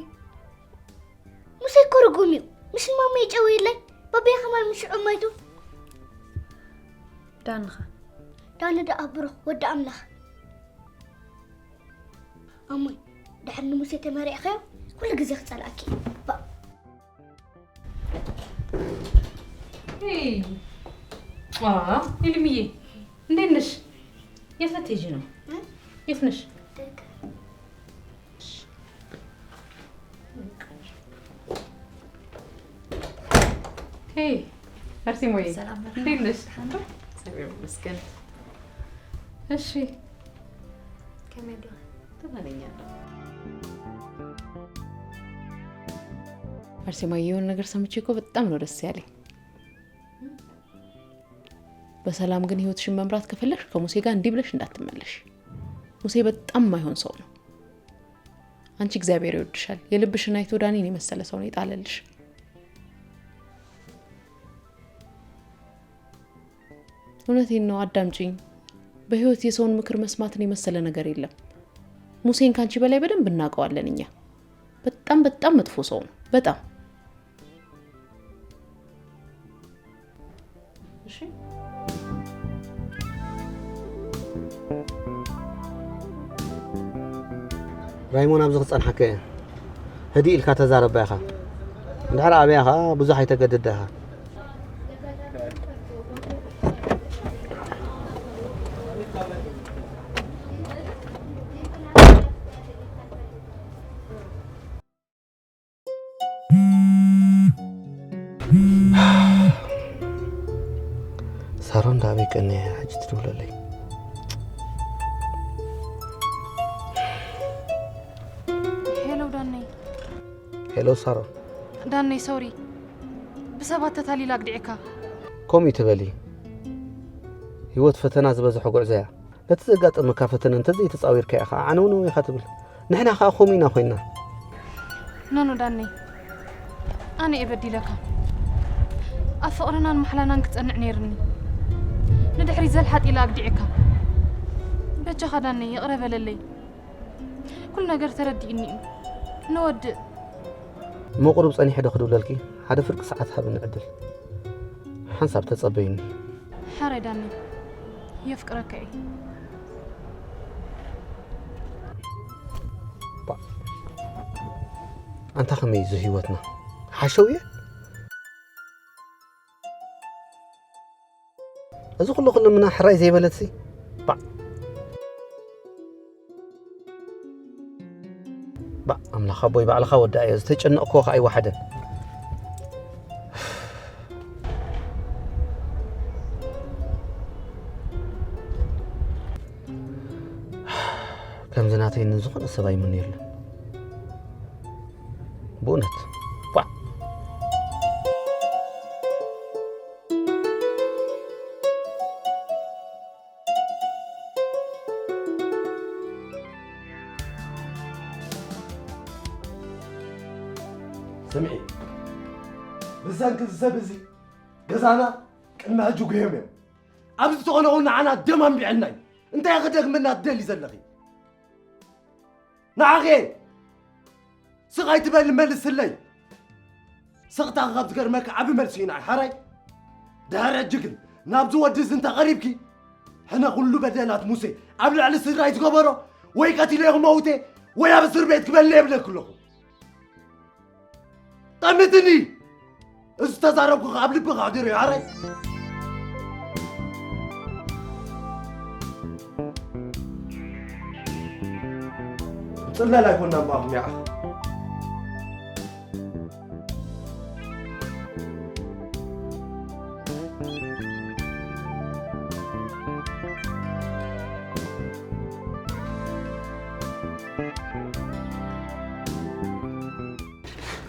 ሙሴ እኮ ርጉም እዩ። ምስ ማሞ የጨውይለይ። ባባይ ከማን ምስ ሽዑ ማይቱ። ዳንኸ? ዳኒ ደኣ ብሩኽ ወዲ ኣምላኽ። ኣሞይ፣ ድሕር ንሙሴ ተመሪዕኸዮ፣ ኩሉ ግዜ ክጸልኣኪ። ባ- ሄይ። ዋ፣ ኢልምዬ፣ እንዴት ነሽ? የት ልትሄጂ ነው? እ? የት ነሽ? ደገ። ሄይ፣ አርሴማዬ፣ ሰላም ነው። እንዴት ነሽ? ደህና ነው። እግዚአብሔር ይመስገን። እሺ። ከመይ ኣለኺ? ደህና ነኝ አለሁ። አርሴማዬ፣ የሆነ ነገር ሰምቼ እኮ በጣም ነው ደስ ያለኝ። በሰላም ግን ህይወትሽን መምራት ከፈለግሽ ከሙሴ ጋር እንዲህ ብለሽ እንዳትመለሽ። ሙሴ በጣም የማይሆን ሰው ነው። አንቺ እግዚአብሔር ይወድሻል። የልብሽን አይቶ ዳኒን የመሰለ ሰው ነው የጣለልሽ። እውነቴን ነው፣ አዳምጪኝ። በህይወት የሰውን ምክር መስማትን የመሰለ ነገር የለም። ሙሴን ካንቺ በላይ በደንብ እናውቀዋለን እኛ። በጣም በጣም መጥፎ ሰው ነው፣ በጣም። እሺ። ራይሞን ኣብዚ ክጸንሓካ እየ። ህድእ ኢልካ ተዛረባ ኢኻ። እንድሕር ኣብያ ኸኣ ብዙሕ ኣይተገድዳ ኢኻ። ሳሮን ዳበይ ቀንያ ሕጂ ትድውለለይ? ሄሎ ዳነይ። ሄሎ ሳሮን። ዳነይ ሶሪ፣ ብሰባት ተታሊላ ኣግዲዕካ። ከምኡ ትበሊ። ህይወት ፈተና ዝበዝሖ ጉዕዞ እያ። ነቲ ዘጋጠመካ ፈተነ እንተዘይተጻዊርካ ኢኻ ዓነውነው ኢኻ ትብል። ንሕና ከኣ ከምኡ ኢና ኮይንና። ኖኖ ዳነይ፣ ኣነ እየ በዲለካ። ኣብ ፍቕርናን ማሕላናን ክጸንዕ ነይርኒ። ንድሕሪት ዘልሓጥ ኢለ ኣግዲዐካ። በጃኻ ዳነይ ይቕረ በለለይ። ኩሉ ነገር ተረዲእኒ እዩ። ንወድእ። እሞ ቁሩብ ጸኒሐ ዶ ክድውለልኪ? ሓደ ፍርቂ ሰዓት ሃብኒ ዕድል። ሓንሳብ ተጸበይኒ። ሓራይ ዳኒ፣ የፍቅረካ እየ። ባ-፣ ኣንታ ከመይ እዩ ህይወትና? ሓሸው እየ? እዚ ኩሉ ክልምና ሕራይ ዘይበለትሲ? ባዕ። ባዕ፣ ኣምላኽ ኣቦይ፣ ባዕልኻ ወዳእዮ፣ ዝተጨነቕክዎ ከኣ ኣይወሓደን። ከምዚ ናተይ ንዝኾነ ሰብ ኣይምነየሉን። ብእውነት። ባዕ። ስምዒ፣ ብሰንኪ እዚ ሰብ እዚ ገዛና ቅድሚ ሕጂ ጉህዮም እዮም። ኣብዚ ተኾነ እውን ንዓና ደም ኣንቢዕልና እዩ። እንታይ ክደግመና ትደሊ ዘለኺ? ንዓኺ ስቕ ኣይትበሊ፣ መልስለይ። ስቕታኺ ካብ ዝገርመካ ዓቢ መልሲ እዩ ንዓይ። ሓራይ፣ ድሕሪ ሕጂ ግን ናብዚ ወዲ እዚ እንተቐሪብኪ፣ ሕነ ኩሉ በደላት ሙሴ ኣብ ልዕሊ ስድራይ ዝገበሮ ወይ ቀቲለ ክመውት እየ ወይ ኣብ እስር ቤት ክበልዕ እየ እብለኪ ኣለኹ። ጠምትኒ! እዚ ዝተዛረብኩ ኣብ ልቢ ከሕድሮ እየ። ሓራይ፣ ጽለል ኣይኮናን ብኣኹም ይዓኽ።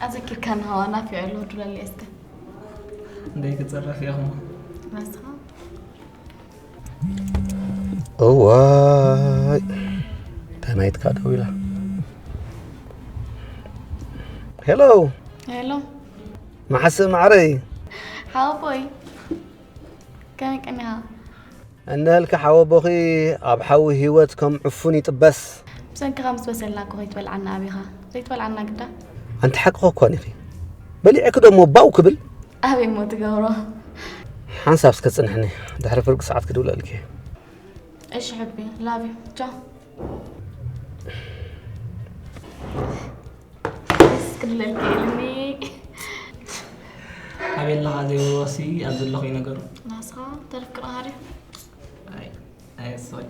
ኣዘኪርካ ንሃዋ ናፊዑ ኣሎ፣ ዱለል እስከ። እንደይ ክጸረፍ ኢኹም። ናስኻ? እዋይ፣ እታ ናይትካ ደው ኢላ። ሄሎ። ሄሎ። መሓስእ ማዕረይ። ሓወቦይ። ከመይ ቀኒኻ? እንሀልኪ ሓወቦኺ ኣብ ሓዊ ህይወት ከም ዕፉን ይጥበስ። ብሰንክኻ ምስ በሰልና እኮ ከይትበልዓና ኣቢኻ። ዘይትበልዓና ግዳ። ኣንቲ ሓቅኺ እኳ ኢኺ። በሊዕኪ ደሞ ባው ክብል። ኣበይ እሞ ትገብሮ? ሓንሳብ እስከ ጽንሕኒ። ድሕሪ ፍርቂ ሰዓት ክድውለልኪ እየ። እሺ ሕቢ፣ ላቭ ዩ። ቻው። ደስ ክብለልኪ ኢልኒ። ኣበይ ኣለኻ ዘይብልዋሲ ኣብ ዘለኹ እዩ ነገሩ። ናስኻ ተፍቅራ ሃሪ። ኣይ፣ ኣይ፣ ሶሪ።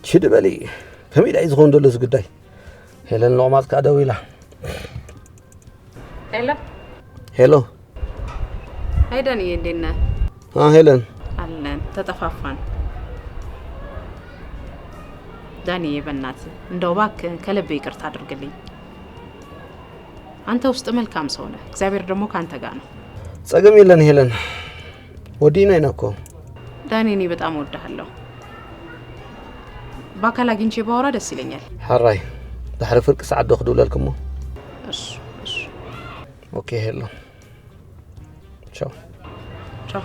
ችድ በሊ። ከመይ ኢላ እዩ ዝኸውን ዘሎ እዚ ጉዳይ? ሄለን ሎቕማጽ ከኣ ደው ኢላ። ሄሎ። ሄሎ። ሃይ ዳንኤ፣ እንዴት ነህ? አ፣ ሄለን። አለን፣ ተጠፋፋን። ዳንኤ፣ በእናትህ እንደው እባክህ ከልብ ይቅርታ አድርግልኝ። አንተ ውስጥ መልካም ሰው ነህ፣ እግዚአብሔር ደግሞ ካንተ ጋር ነው። ጸገም የለን ሄለን፣ ወዲና ኢና እኮ። ዳኒ፣ እኔ በጣም እወድሃለሁ። በአካል አግኝቼ ባወራ ደስ ይለኛል። ሕራይ፣ ድሕሪ ፍርቂ ሰዓት ዶ ክድውለልክሞ? እሺ፣ እሺ። ኦኬ ሄሎ፣ ቻው። ቻው።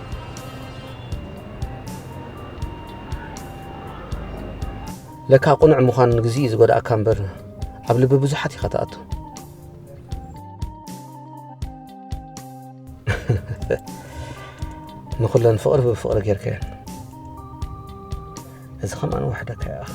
ለካ ቅኑዕ ምዃን ንግዜ እዩ ዝጎድኣካ እምበር፣ ኣብ ልቢ ብዙሓት ኢኻ ትኣቱ። ንኹለን ፍቕሪ ብፍቕሪ ጌርካየን። እዚ ኸማን ወሕደካ ይኣኽ።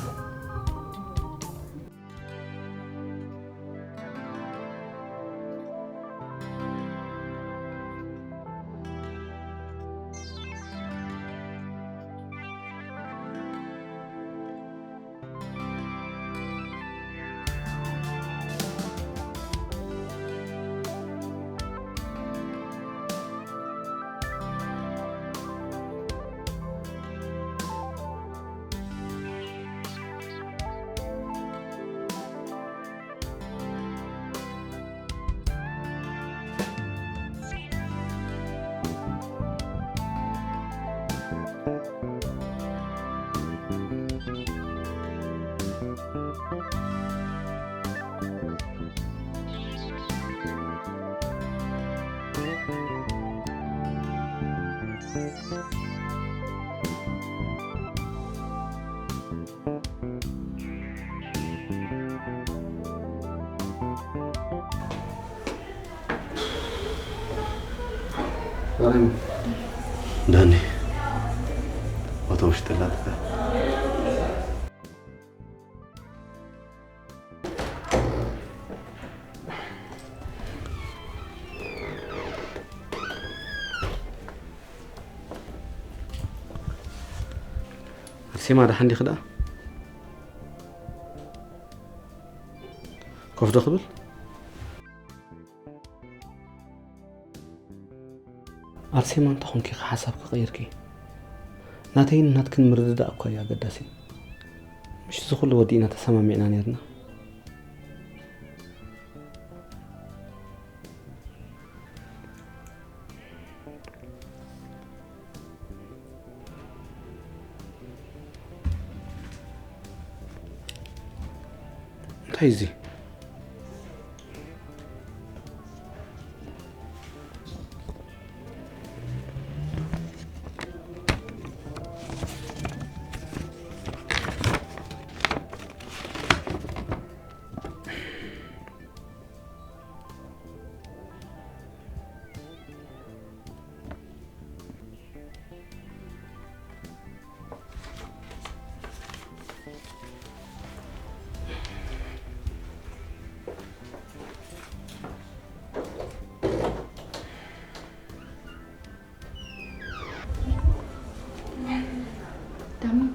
ዳኒ፣ ዋታ ውሽጢ ኣላ። ኣርሴማ፣ ደሓን ዲኺ ደኣ? ኮፍ ዶ ክብል? ኣርሴማ፣ እንተ ኾንኪ ኢኺ ሓሳብኪ ቀይርኪ? ናተይን ናትክን ምርድዳእ እኳ እዩ ኣገዳሲ። ምሽ እዚ ኩሉ ወዲእና ተሰማሚዕና ኔርና። እንታይ እዚ?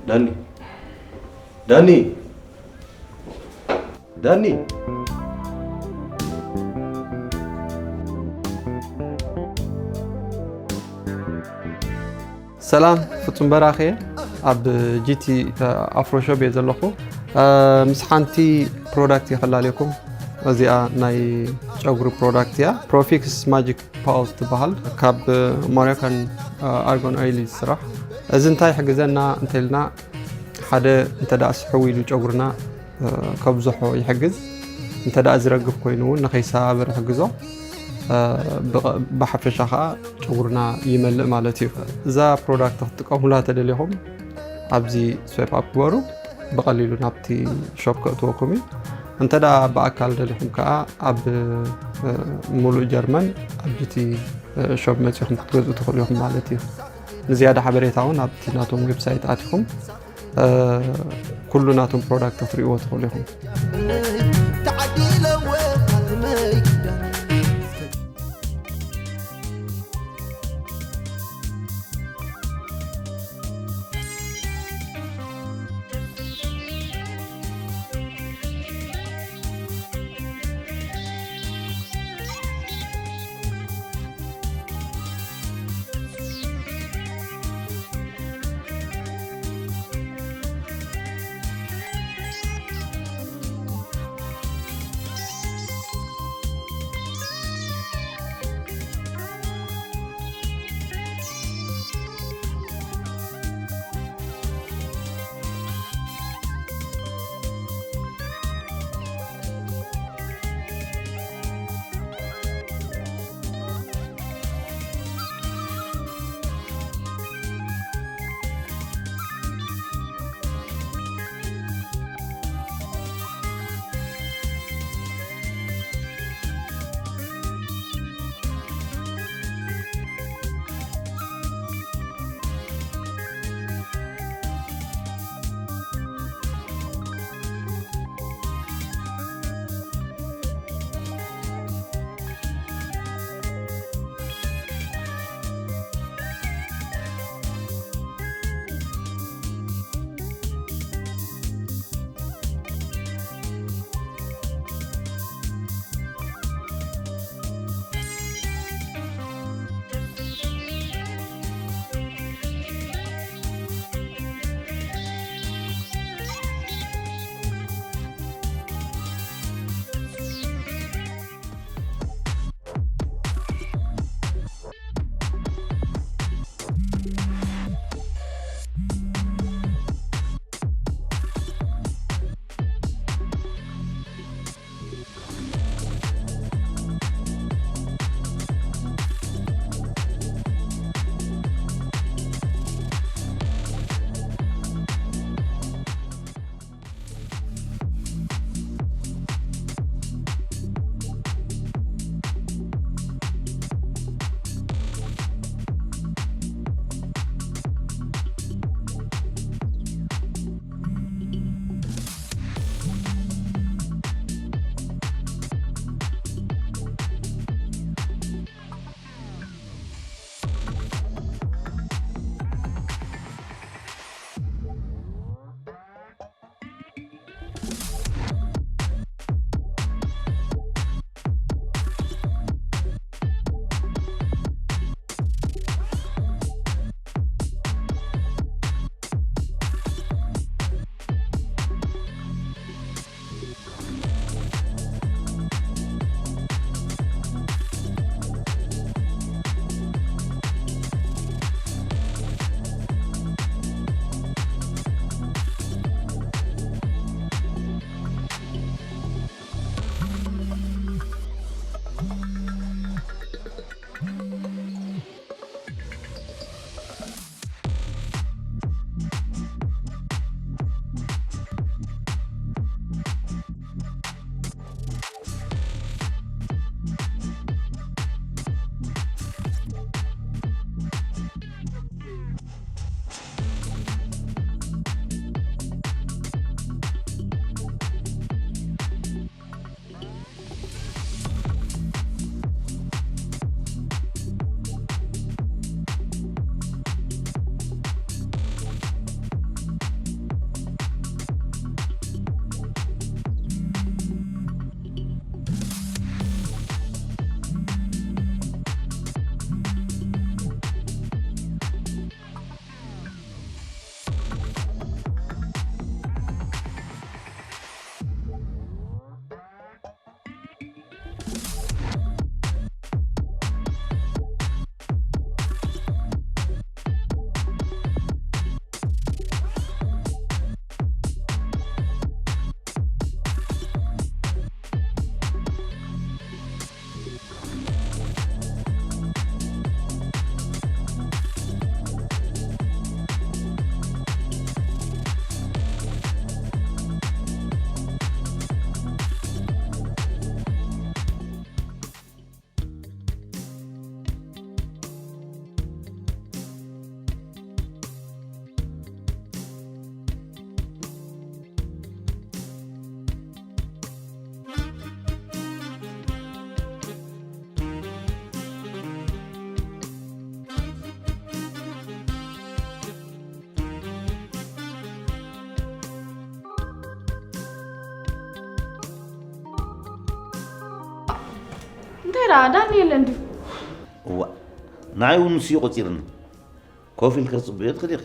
ዳኒ፣ ዳኒ፣ ዳኒ። ሰላም፣ ፍጹም በራኸ እየ። ኣብ ጂቲ ኣፍሮ ሾፕ እየ ዘለኹ። ምስ ሓንቲ ፕሮዳክት እየ ከላልየኩም። እዚኣ ናይ ጨጉሪ ፕሮዳክት እያ። ፕሮፊክስ ማጂክ ፓውዝ ትበሃል። ካብ ሞሮካን ኣርጎን ኦይል እዩ ዝስራሕ። እዚ እንታይ ይሕግዘና እንተልና፣ ሓደ እንተ ደኣ ስሕው ኢሉ ጨጉርና ከብዝሖ ይሕግዝ። እንተ ደኣ ዝረግፍ ኮይኑ እውን ንኸይሰባበር ይሕግዞ። ብቐ-፣ ብሓፈሻ ኸዓ ጨጉርና ይመልእ ማለት እዩ። እዛ ፕሮዳክት ክትጥቀሙላ ተደሊኹም ኣብዚ ስዋይፕ ኣፕ ግበሩ። ብቐሊሉ ናብቲ ሾፕ ከእትወኩም እዩ። እንተ ደኣ ብኣካል ደሊኹም ከኣ ኣብ፣ እ፣ ሙሉእ ጀርመን ኣብ ጂቲ ሾፕ መጺኹም ክትገዝኡ ትኽእሉ ኢኹም ማለት እዩ። ንዝያዳ ሓበሬታ እውን ኣብቲ ናቶም ዌብሳይት ኣቲኹም፣ እ፣ ኩሉ ናቶም ፕሮዳክት ክትርእይዎ ትኽእሉ ኢኹም። ራ ዳንኤል እንዲ እዋ፣ ንዓይ እውን ንሱ እዩ ቆፂርኒ። ኮፍ ኢልካ ክትፅበዮ ትኽእል ኢኺ።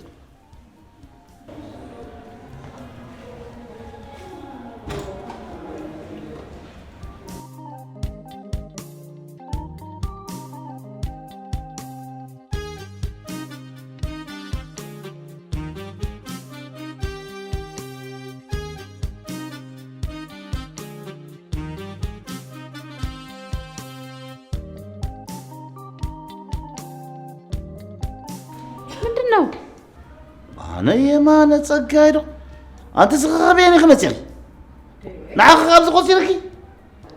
ምንድን ነው? ኣነ የማነ ጸጋይ ዶ? ኣንቲ ስኻ ካበየን ኢኺ መጺኺ? ንዓኺ ካብዚ ቆጺርኪ?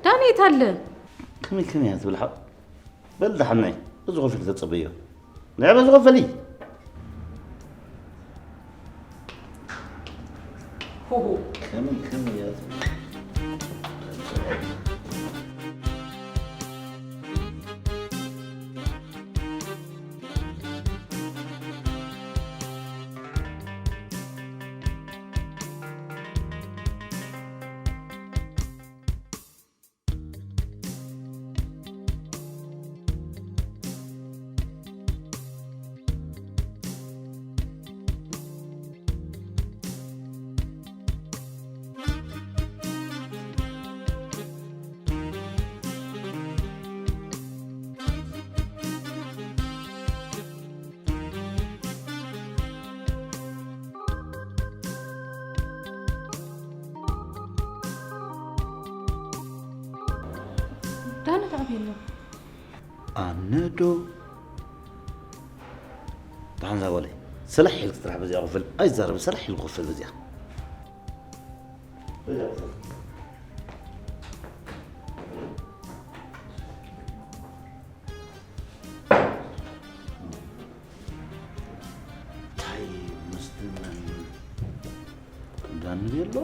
ዳኒ የት ኣለ? ከመይ ከመይ እያ ትብል ሓው? በል ደሓን ነይ። በዚ ኮፍ ኢልኪ ተጸበዮ። ንዕ በዚ ኮፍ በሊ። ከመይ ከመይ እያ ትብል? ዳኒ ተዓብየሎ። ኣነ ዶ? ደሓን እዛ ጓለይ፣ ሰላሕ ኢልኪ ጥራሕ በዚኣ ክፈል። ኣይዛረብ፣ ሰላሕ ኢልኪ ክፈል በዚኣ። በዚኣ ክፈል። እንታይ ምስቲ ናይ ዳኒ ቤሎ?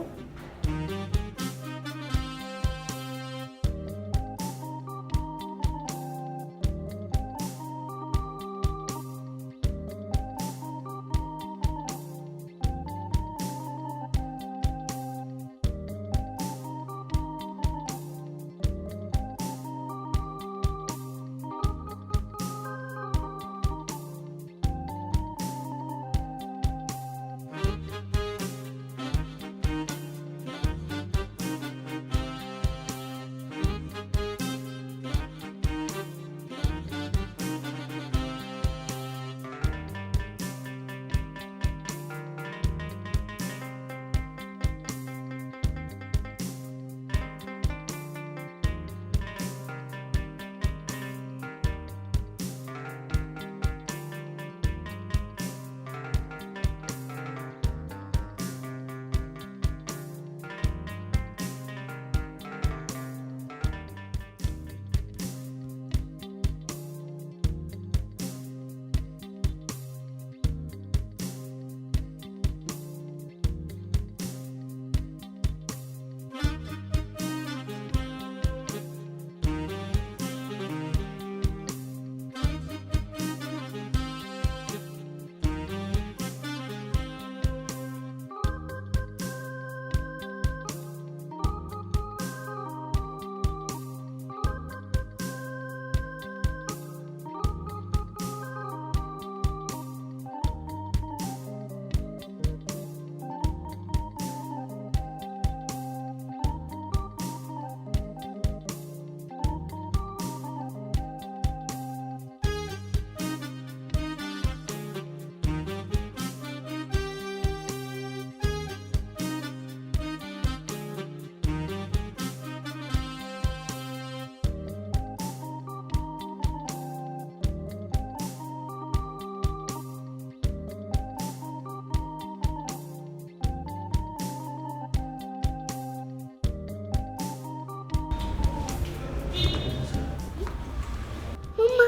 እማ፣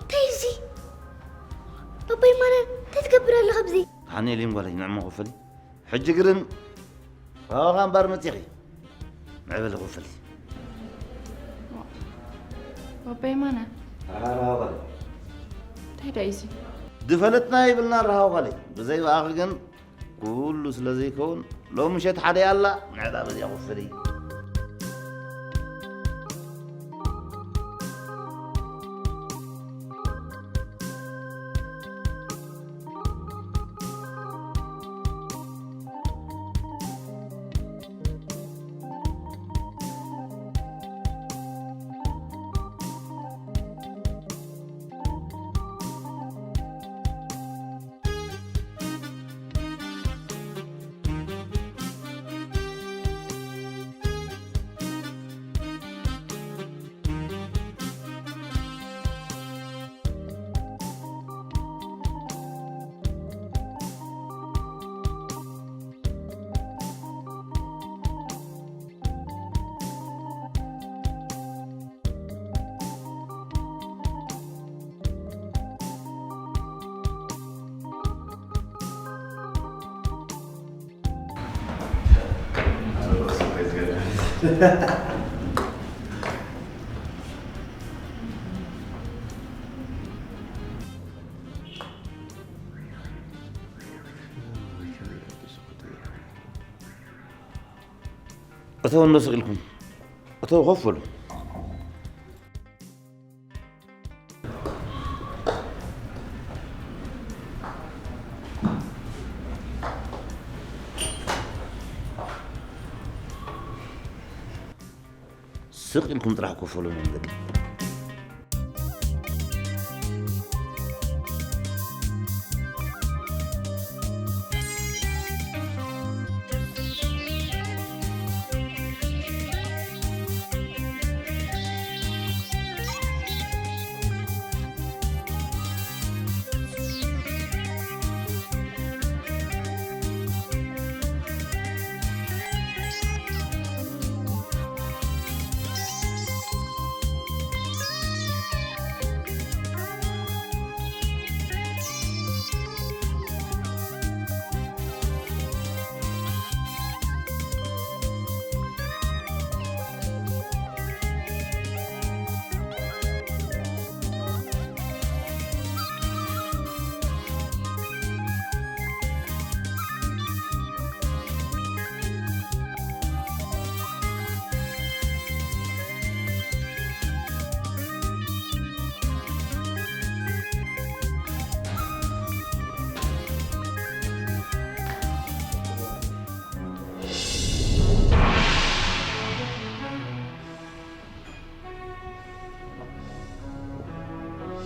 እንታይ እዚ? ኣቦይ ማነ፣ እንታይ ትገብር ኣለኻ ኣብዚ? ሃኒ ኤሊም ጓለይ፣ ንዕሞ ክፍል። ሕጂ ግርም፣ ካባኻ እምበር መጺኺ። ምዕብል ክፍል። ኣቦይ ማነ። ኣራባ ጓለይ። እንታይ ደኣ እዚ? ድፈለጥና ይብልና ረሃው ጓለይ። ብዘይ ብኣኺ ግን ኩሉ ስለ ዘይከውን፣ ሎም ምሸት ሓደ ኣላ፣ ንዕዳ በዚኣ ክፍል። እተው እንዶ ስቕ ኢልኩም። እተው ኮፍ በሉ። ስቕ ኢልኩም ጥራሕ ኮፍ በሉ መንገዲ።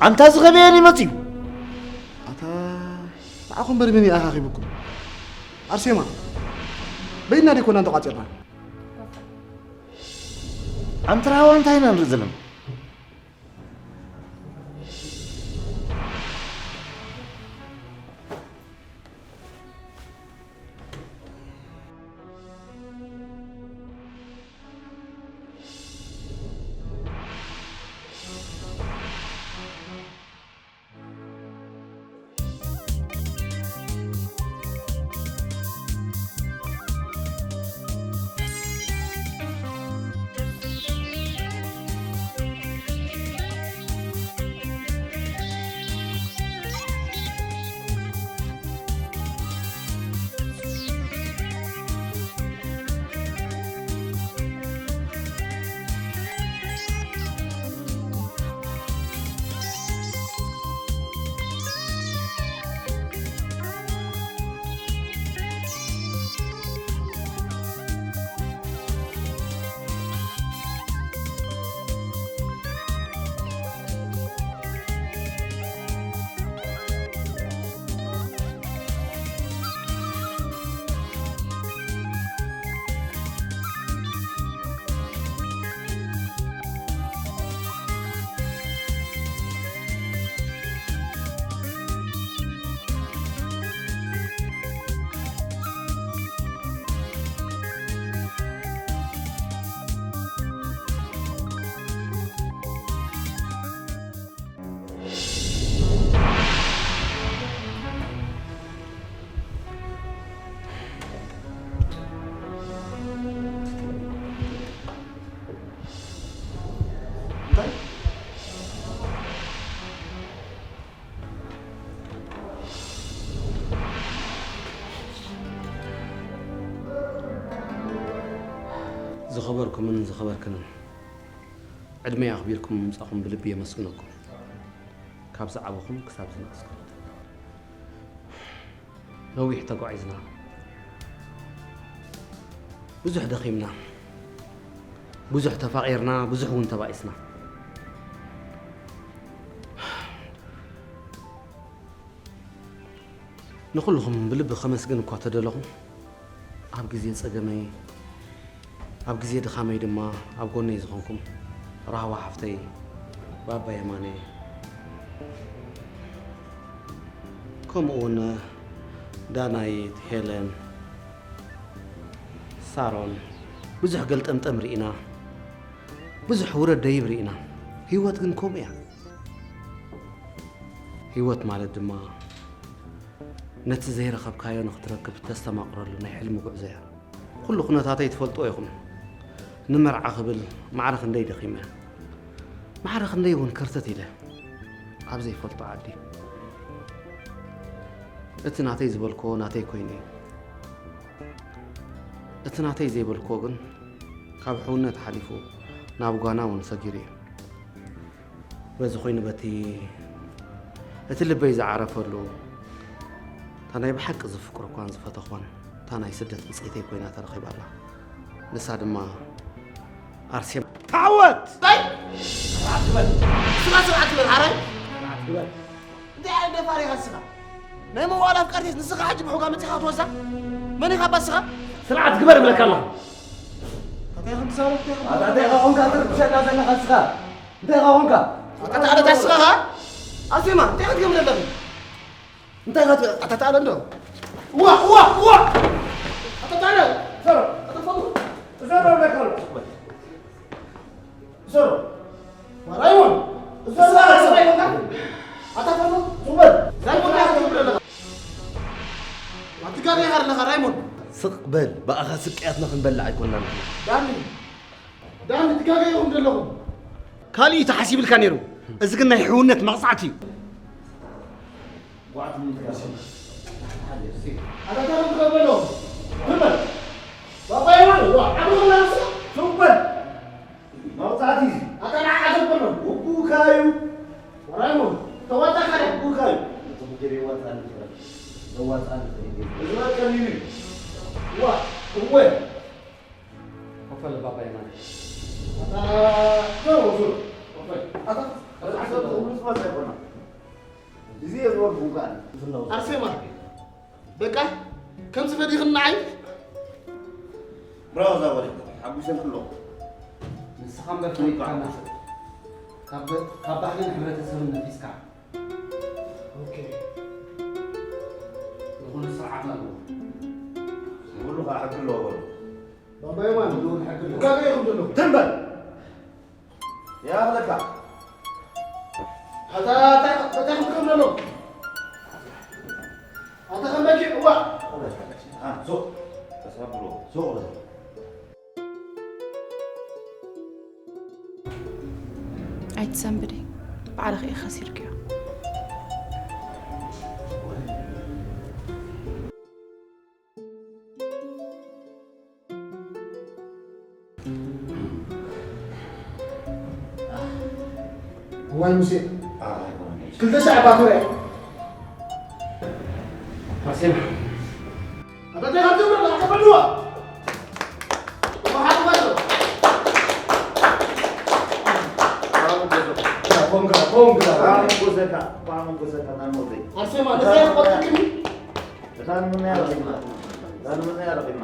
ኣንታ ዝኸበየን ይመጽእ እዩ። ኣታ ንዓኹም በርሚን ይኣኻኺብኩም። ኣርሴማ፣ በይና ደይኮና እንተቋጺርና። ኣንትራዋ እንታይ ኢና ንርኢ ዘለና? ዝኸበርኩምን ዝኸበርክንን፣ ዕድመይ ኣኽቢርኩም ምምጻኹም ብልቢ የመስግነኩም። ካብ ዝዓበኹም ክሳብ ዝነኣስኩም። ነዊሕ ተጓዒዝና፣ ብዙሕ ደኺምና፣ ብዙሕ ተፋቒርና፣ ብዙሕ እውን ተባኢስና። ንኹልኹም ብልቢ ከመስግን እኳ ተደለኹ፣ ኣብ ግዜ ጸገመይ፣ ኣብ ግዜ ድኻመይ ድማ ኣብ ጎነይ ዝኾንኩም ራህዋ ሓፍተይ፣ ባባ የማነ፣ ከምኡ እውን ዳናይት፣ ሄለን፣ ሳሮን፣ ብዙሕ ገልጠምጠም ርኢና፣ ብዙሕ ውረድ ደይብ ርኢና። ህይወት ግን ከምኡ እያ። ህይወት ማለት ድማ ነቲ ዘይረኸብካዮ ንኽትረክብ እተስተማቕረሉ ናይ ሕልሚ ጉዕዞ እያ። ኩሉ ኩነታተይ ትፈልጥዎ ኢኹም። ንመርዓ ክብል ማዕረ ክንደይ ደኺመ፣ ማዕረ ክንደይ እውን ከርተት ኢለ ኣብ ዘይፈልጦ ዓዲ። እቲ ናተይ ዝበልክዎ ናተይ ኮይኑ እዩ። እቲ ናተይ ዘይበልክዎ ግን ካብ ሕውነት ሓሊፉ ናብ ጓና እውን ሰጊሩ እዩ። በዚ ኮይኑ በቲ እቲ ልበይ ዝዓረፈሉ እታ ናይ ብሓቂ ዝፍቅርኳን ዝፈተኽዋን እታ ናይ ስደት ብጽኢተይ ኮይና ተረኺባ ኣላ። ንሳ ድማ ኣርሴማ። ታወት! እንታይ? ስርዓት ግበር። ስርዓት፣ ስርዓት ግበር፣ ሓራይ። ስርዓት ግበር። እንታይ ዓይነት ደፋር ኢኻ ንስኻ? ናይ መዋል ኣፍቃሪት ንስኻ ሕጂ ብሑጋ መጺኻ ክትወስዳ? መን ኢኻ እባ ንስኻ? ስርዓት ግበር እብለካ ኣለኹ። እንታይ ከም ትዛረብ፣ እንታይ ከም ኣታ እንታይ ኢኻ ኾንካ ትርብሸና ዘለኻ ንስኻ? እንታይ ኢኻ ኾንካ? ኣታ ታዕለ ታስኻ ኻ? ኣርሴማ፣ እንታይ ክትገብር ኣለኺ? እንታይ ኢኻ ትብል? ኣታ ታዕለ እንዶ። ዋ፣ ዋ፣ ዋ! ኣታ ታዕለ! ሰሮ! ኣታ ፈሉ! ሰሮ፣ እብለካ ኣለኹ። ሰሮ! ራይሞን! እዛ ሰበይ ኮንካ? ኣታ ፈሉ! ሱቅ በል! ራይሞን፣ እንታይ ክትገብር ኣለኻ? ኣትጋገ ኢኻ ኣለኻ፣ ራይሞን! ስቕ በል! ብኣኻ ስቅያትና ክንበልዕ ኣይኮንናን። ዳኒ! ዳኒ፣ ትጋገ ኢኹም ዘለኹም። ካልእ እዩ ተሓሲብልካ ነይሩ። እዚ ግን ናይ ሕውነት መቕጻዕቲ እዩ። ኣታ እንታይ ትገብር ኣለኹም? ትም በል! ባባ የማነ፣ ዋ፣ ዓቢ ኾና ንስኻ? ሱቅ በል! መቕጻዕቲ እዩ። ኣታ ንዓ ዓገብ በሎ። ውቡካ እዩ። ራይሞን፣ ተዋጣ ካለ። ውቡካ እዩ። እቲ ጉጀር የዋጣኒ ትኽእል። ዘዋጣኒ ትኽእል። እዚ በል ቀሊል እዩ። ዋ፣ እወ። ኮፈል ባባ የማነ። ኣታ፣ ዞሮ፣ ዞሮ። ኮፈል። ኣታ፣ ኣታ፣ እዚ እየ ዝበልኩ እንኳን። ኣርሴማ፣ በቃ፣ ከምዚ ፈዲኽናዓይ? ብራቮ ዛጎል፣ ሓጒሰን ኣለኹ። ንስኻ እምበር ፈሊጥካና ሰብ። ካብ፣ ካብ ባህልን ሕብረተሰብን ነፊስካ። ኦኬ። ዝኾነ ስርዓት ኣለዎ። ንኹሉ ኸዓ ሕጊ ኣለዎ በሉ። ባባ የማነ፣ ንኹሉ ሕጊ ኣለዎ። ትጋገ ኢኹም ዘለኹም። ትም በል! ይኣኽለካ። ኣታ፣ ኣታ፣ ኣታ፣ ኣታ፣ ኣታ፣ ኣታ፣ ኣታ፣ ኣታ፣ ሱቕ፣ ሱቕ በል። ኣይትሰንብዲ፣ ባዕልኺ ኢኺ ከሲርክዮ። እዋይ ሙሴ፣ ክልተ ሻዕ ባትሪ። ኣርሴማ። ኣታ እንታይ ካብ ትብሎ፣ ኣታ በልዋ። ወሓድ በሎ። ኮንግራ፣ ኮንግራ። ባዕሎም ጎሰካ፣ ባዕሎም ጎሰካ፣ ናሞተይ። ኣርሴማ፣ እንታይ ክቆጥርክኒ? እታ ንምንያ ረኺብና? እታ ንምንያ ረኺብና?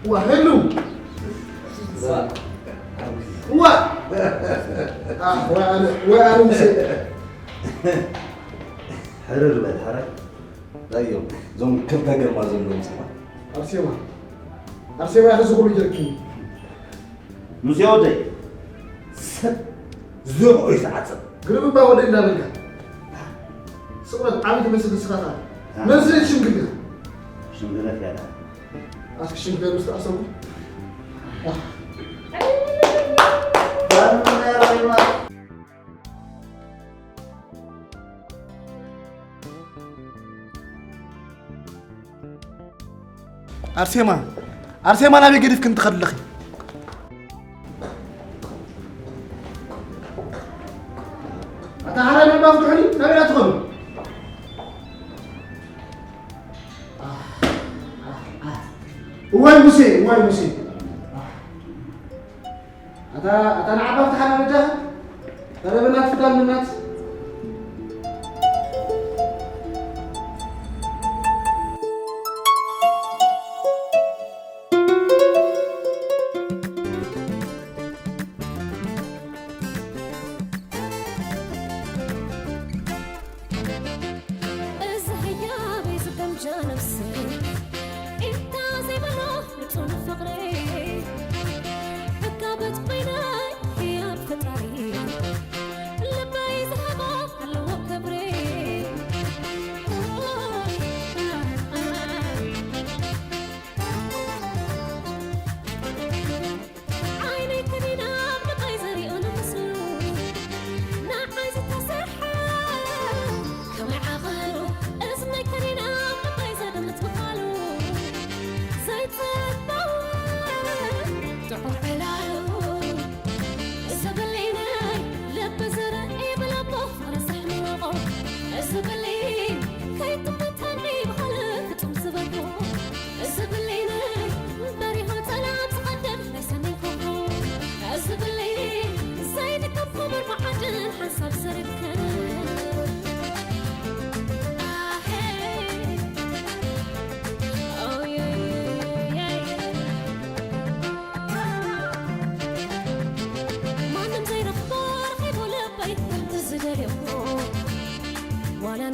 ዋህሉ። ዋ! ኣህ፣ ወይ ኣነ፣ ወይ ኣነ ሙሴ። ሕርር በል፣ ሕራይ። ዳዮም፣ እዞም ክልተ ግርማ ዘለዎም ሰባት። ኣርሴማ፣ ኣርሴማ፣ ሕዚ ኩሉ ጀርኪ። ሙሴ ወደይ፣ ሰብ ዝርኦ እዩ ዝዓጽብ። ግርም እባ ወደይ እንዳበልካ። ስቕረት ዓቢ ትመስል ንስኻ ኸኣ። እ። መን ስለ ትሽምግል ኢኻ? ሽምግለት ያዳ። ኣስኪ ሽምግለት ምስ ተኣሰብኩ። ኣህ። ኣርሴማ፣ ኣርሴማ ናበይ ገዲፍክን ትኸዲ ኣለኺ? ኣታ ሓራይ ምዕባይ ፍትሑኒ፣ ናበይ ኢኻ ትኸዱ? እዋይ ሙሴ፣ እዋይ ሙሴ። ኣታ፣ ኣታ ንዓባ ፍትሓና በጃኻ። ኧረ በናት ፍታን በናት። እዚ ህያበይ ዝገምጃ ነፍሰይ፣ ኢንታ ዘይበሎ ንጹህ ፍቕረይ።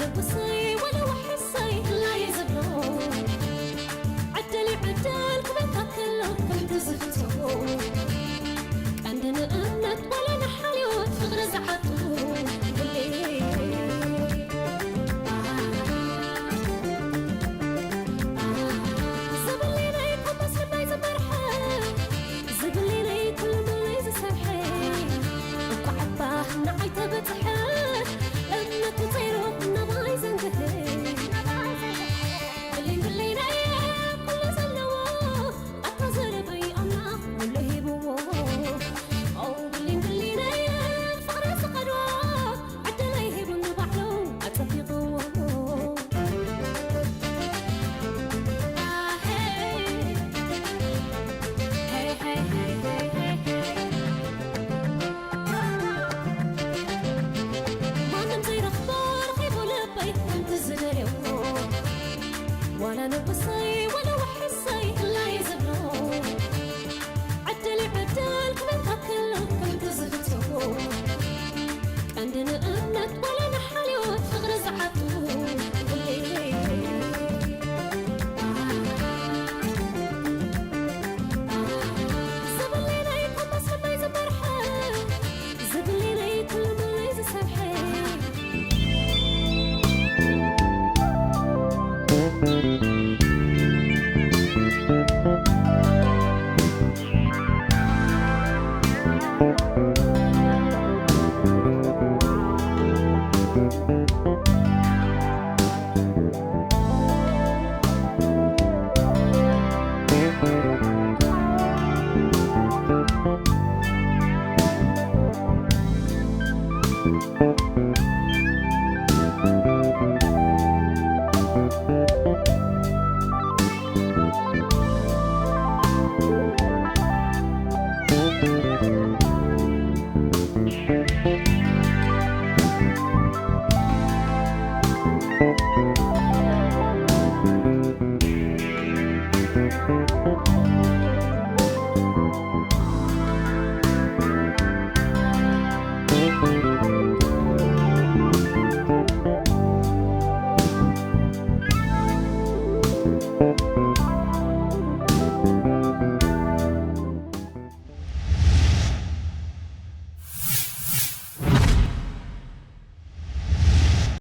ንጉሰይ ወለ ወሕሰይ ክላይ ዝብሎ ዕድል ዕድል ክበካ ከሎ ከምቲ ዝፍቶ ቀንዲ ንእምነት ወለ ንሓልዮት ፍቕሪ ዝዓጡ ዝብልለይ ኮምባስ ልባይ ዝመርሐ ዝብልለይ ኩሉ መለይ ዝሰርሐ እኳ ዓባ ንዓይ ተበፅሐ እምነቱ ጸይሮም ናባይ ዘንግህ ብልይ ብልይ ናይ ኩሉ ዘለዎ ኣታ ዘረበይ ኣምላኽ ኩሉ ሂብዎ ኦ ብልይ ብልይ ናይ ፍቕሪ ዝኸዶ ዕድለይ ሂቡኒ ባዕሉ ኣጸቢቕዎ ማንም ዘይረኽቦ ረኺቡ ልበይ ከምቲ ዝደልዮ ዋላ ንጉሰይ ወላ ወሕሰይ ክላይ ዝብሎ ዕድል ይዕድል ክመንካ ከሎ ከምቲ ዝፍቶ ቀንዲ ንእምነት ዋላ ንሓልዮት ፍቕሪ ዝዓቱ ዝብለይ ናይ ኮምባስ ልበይ ዝመርሐ ዝብለይ ናይ ኩሉ መለይ ዝሰርሐ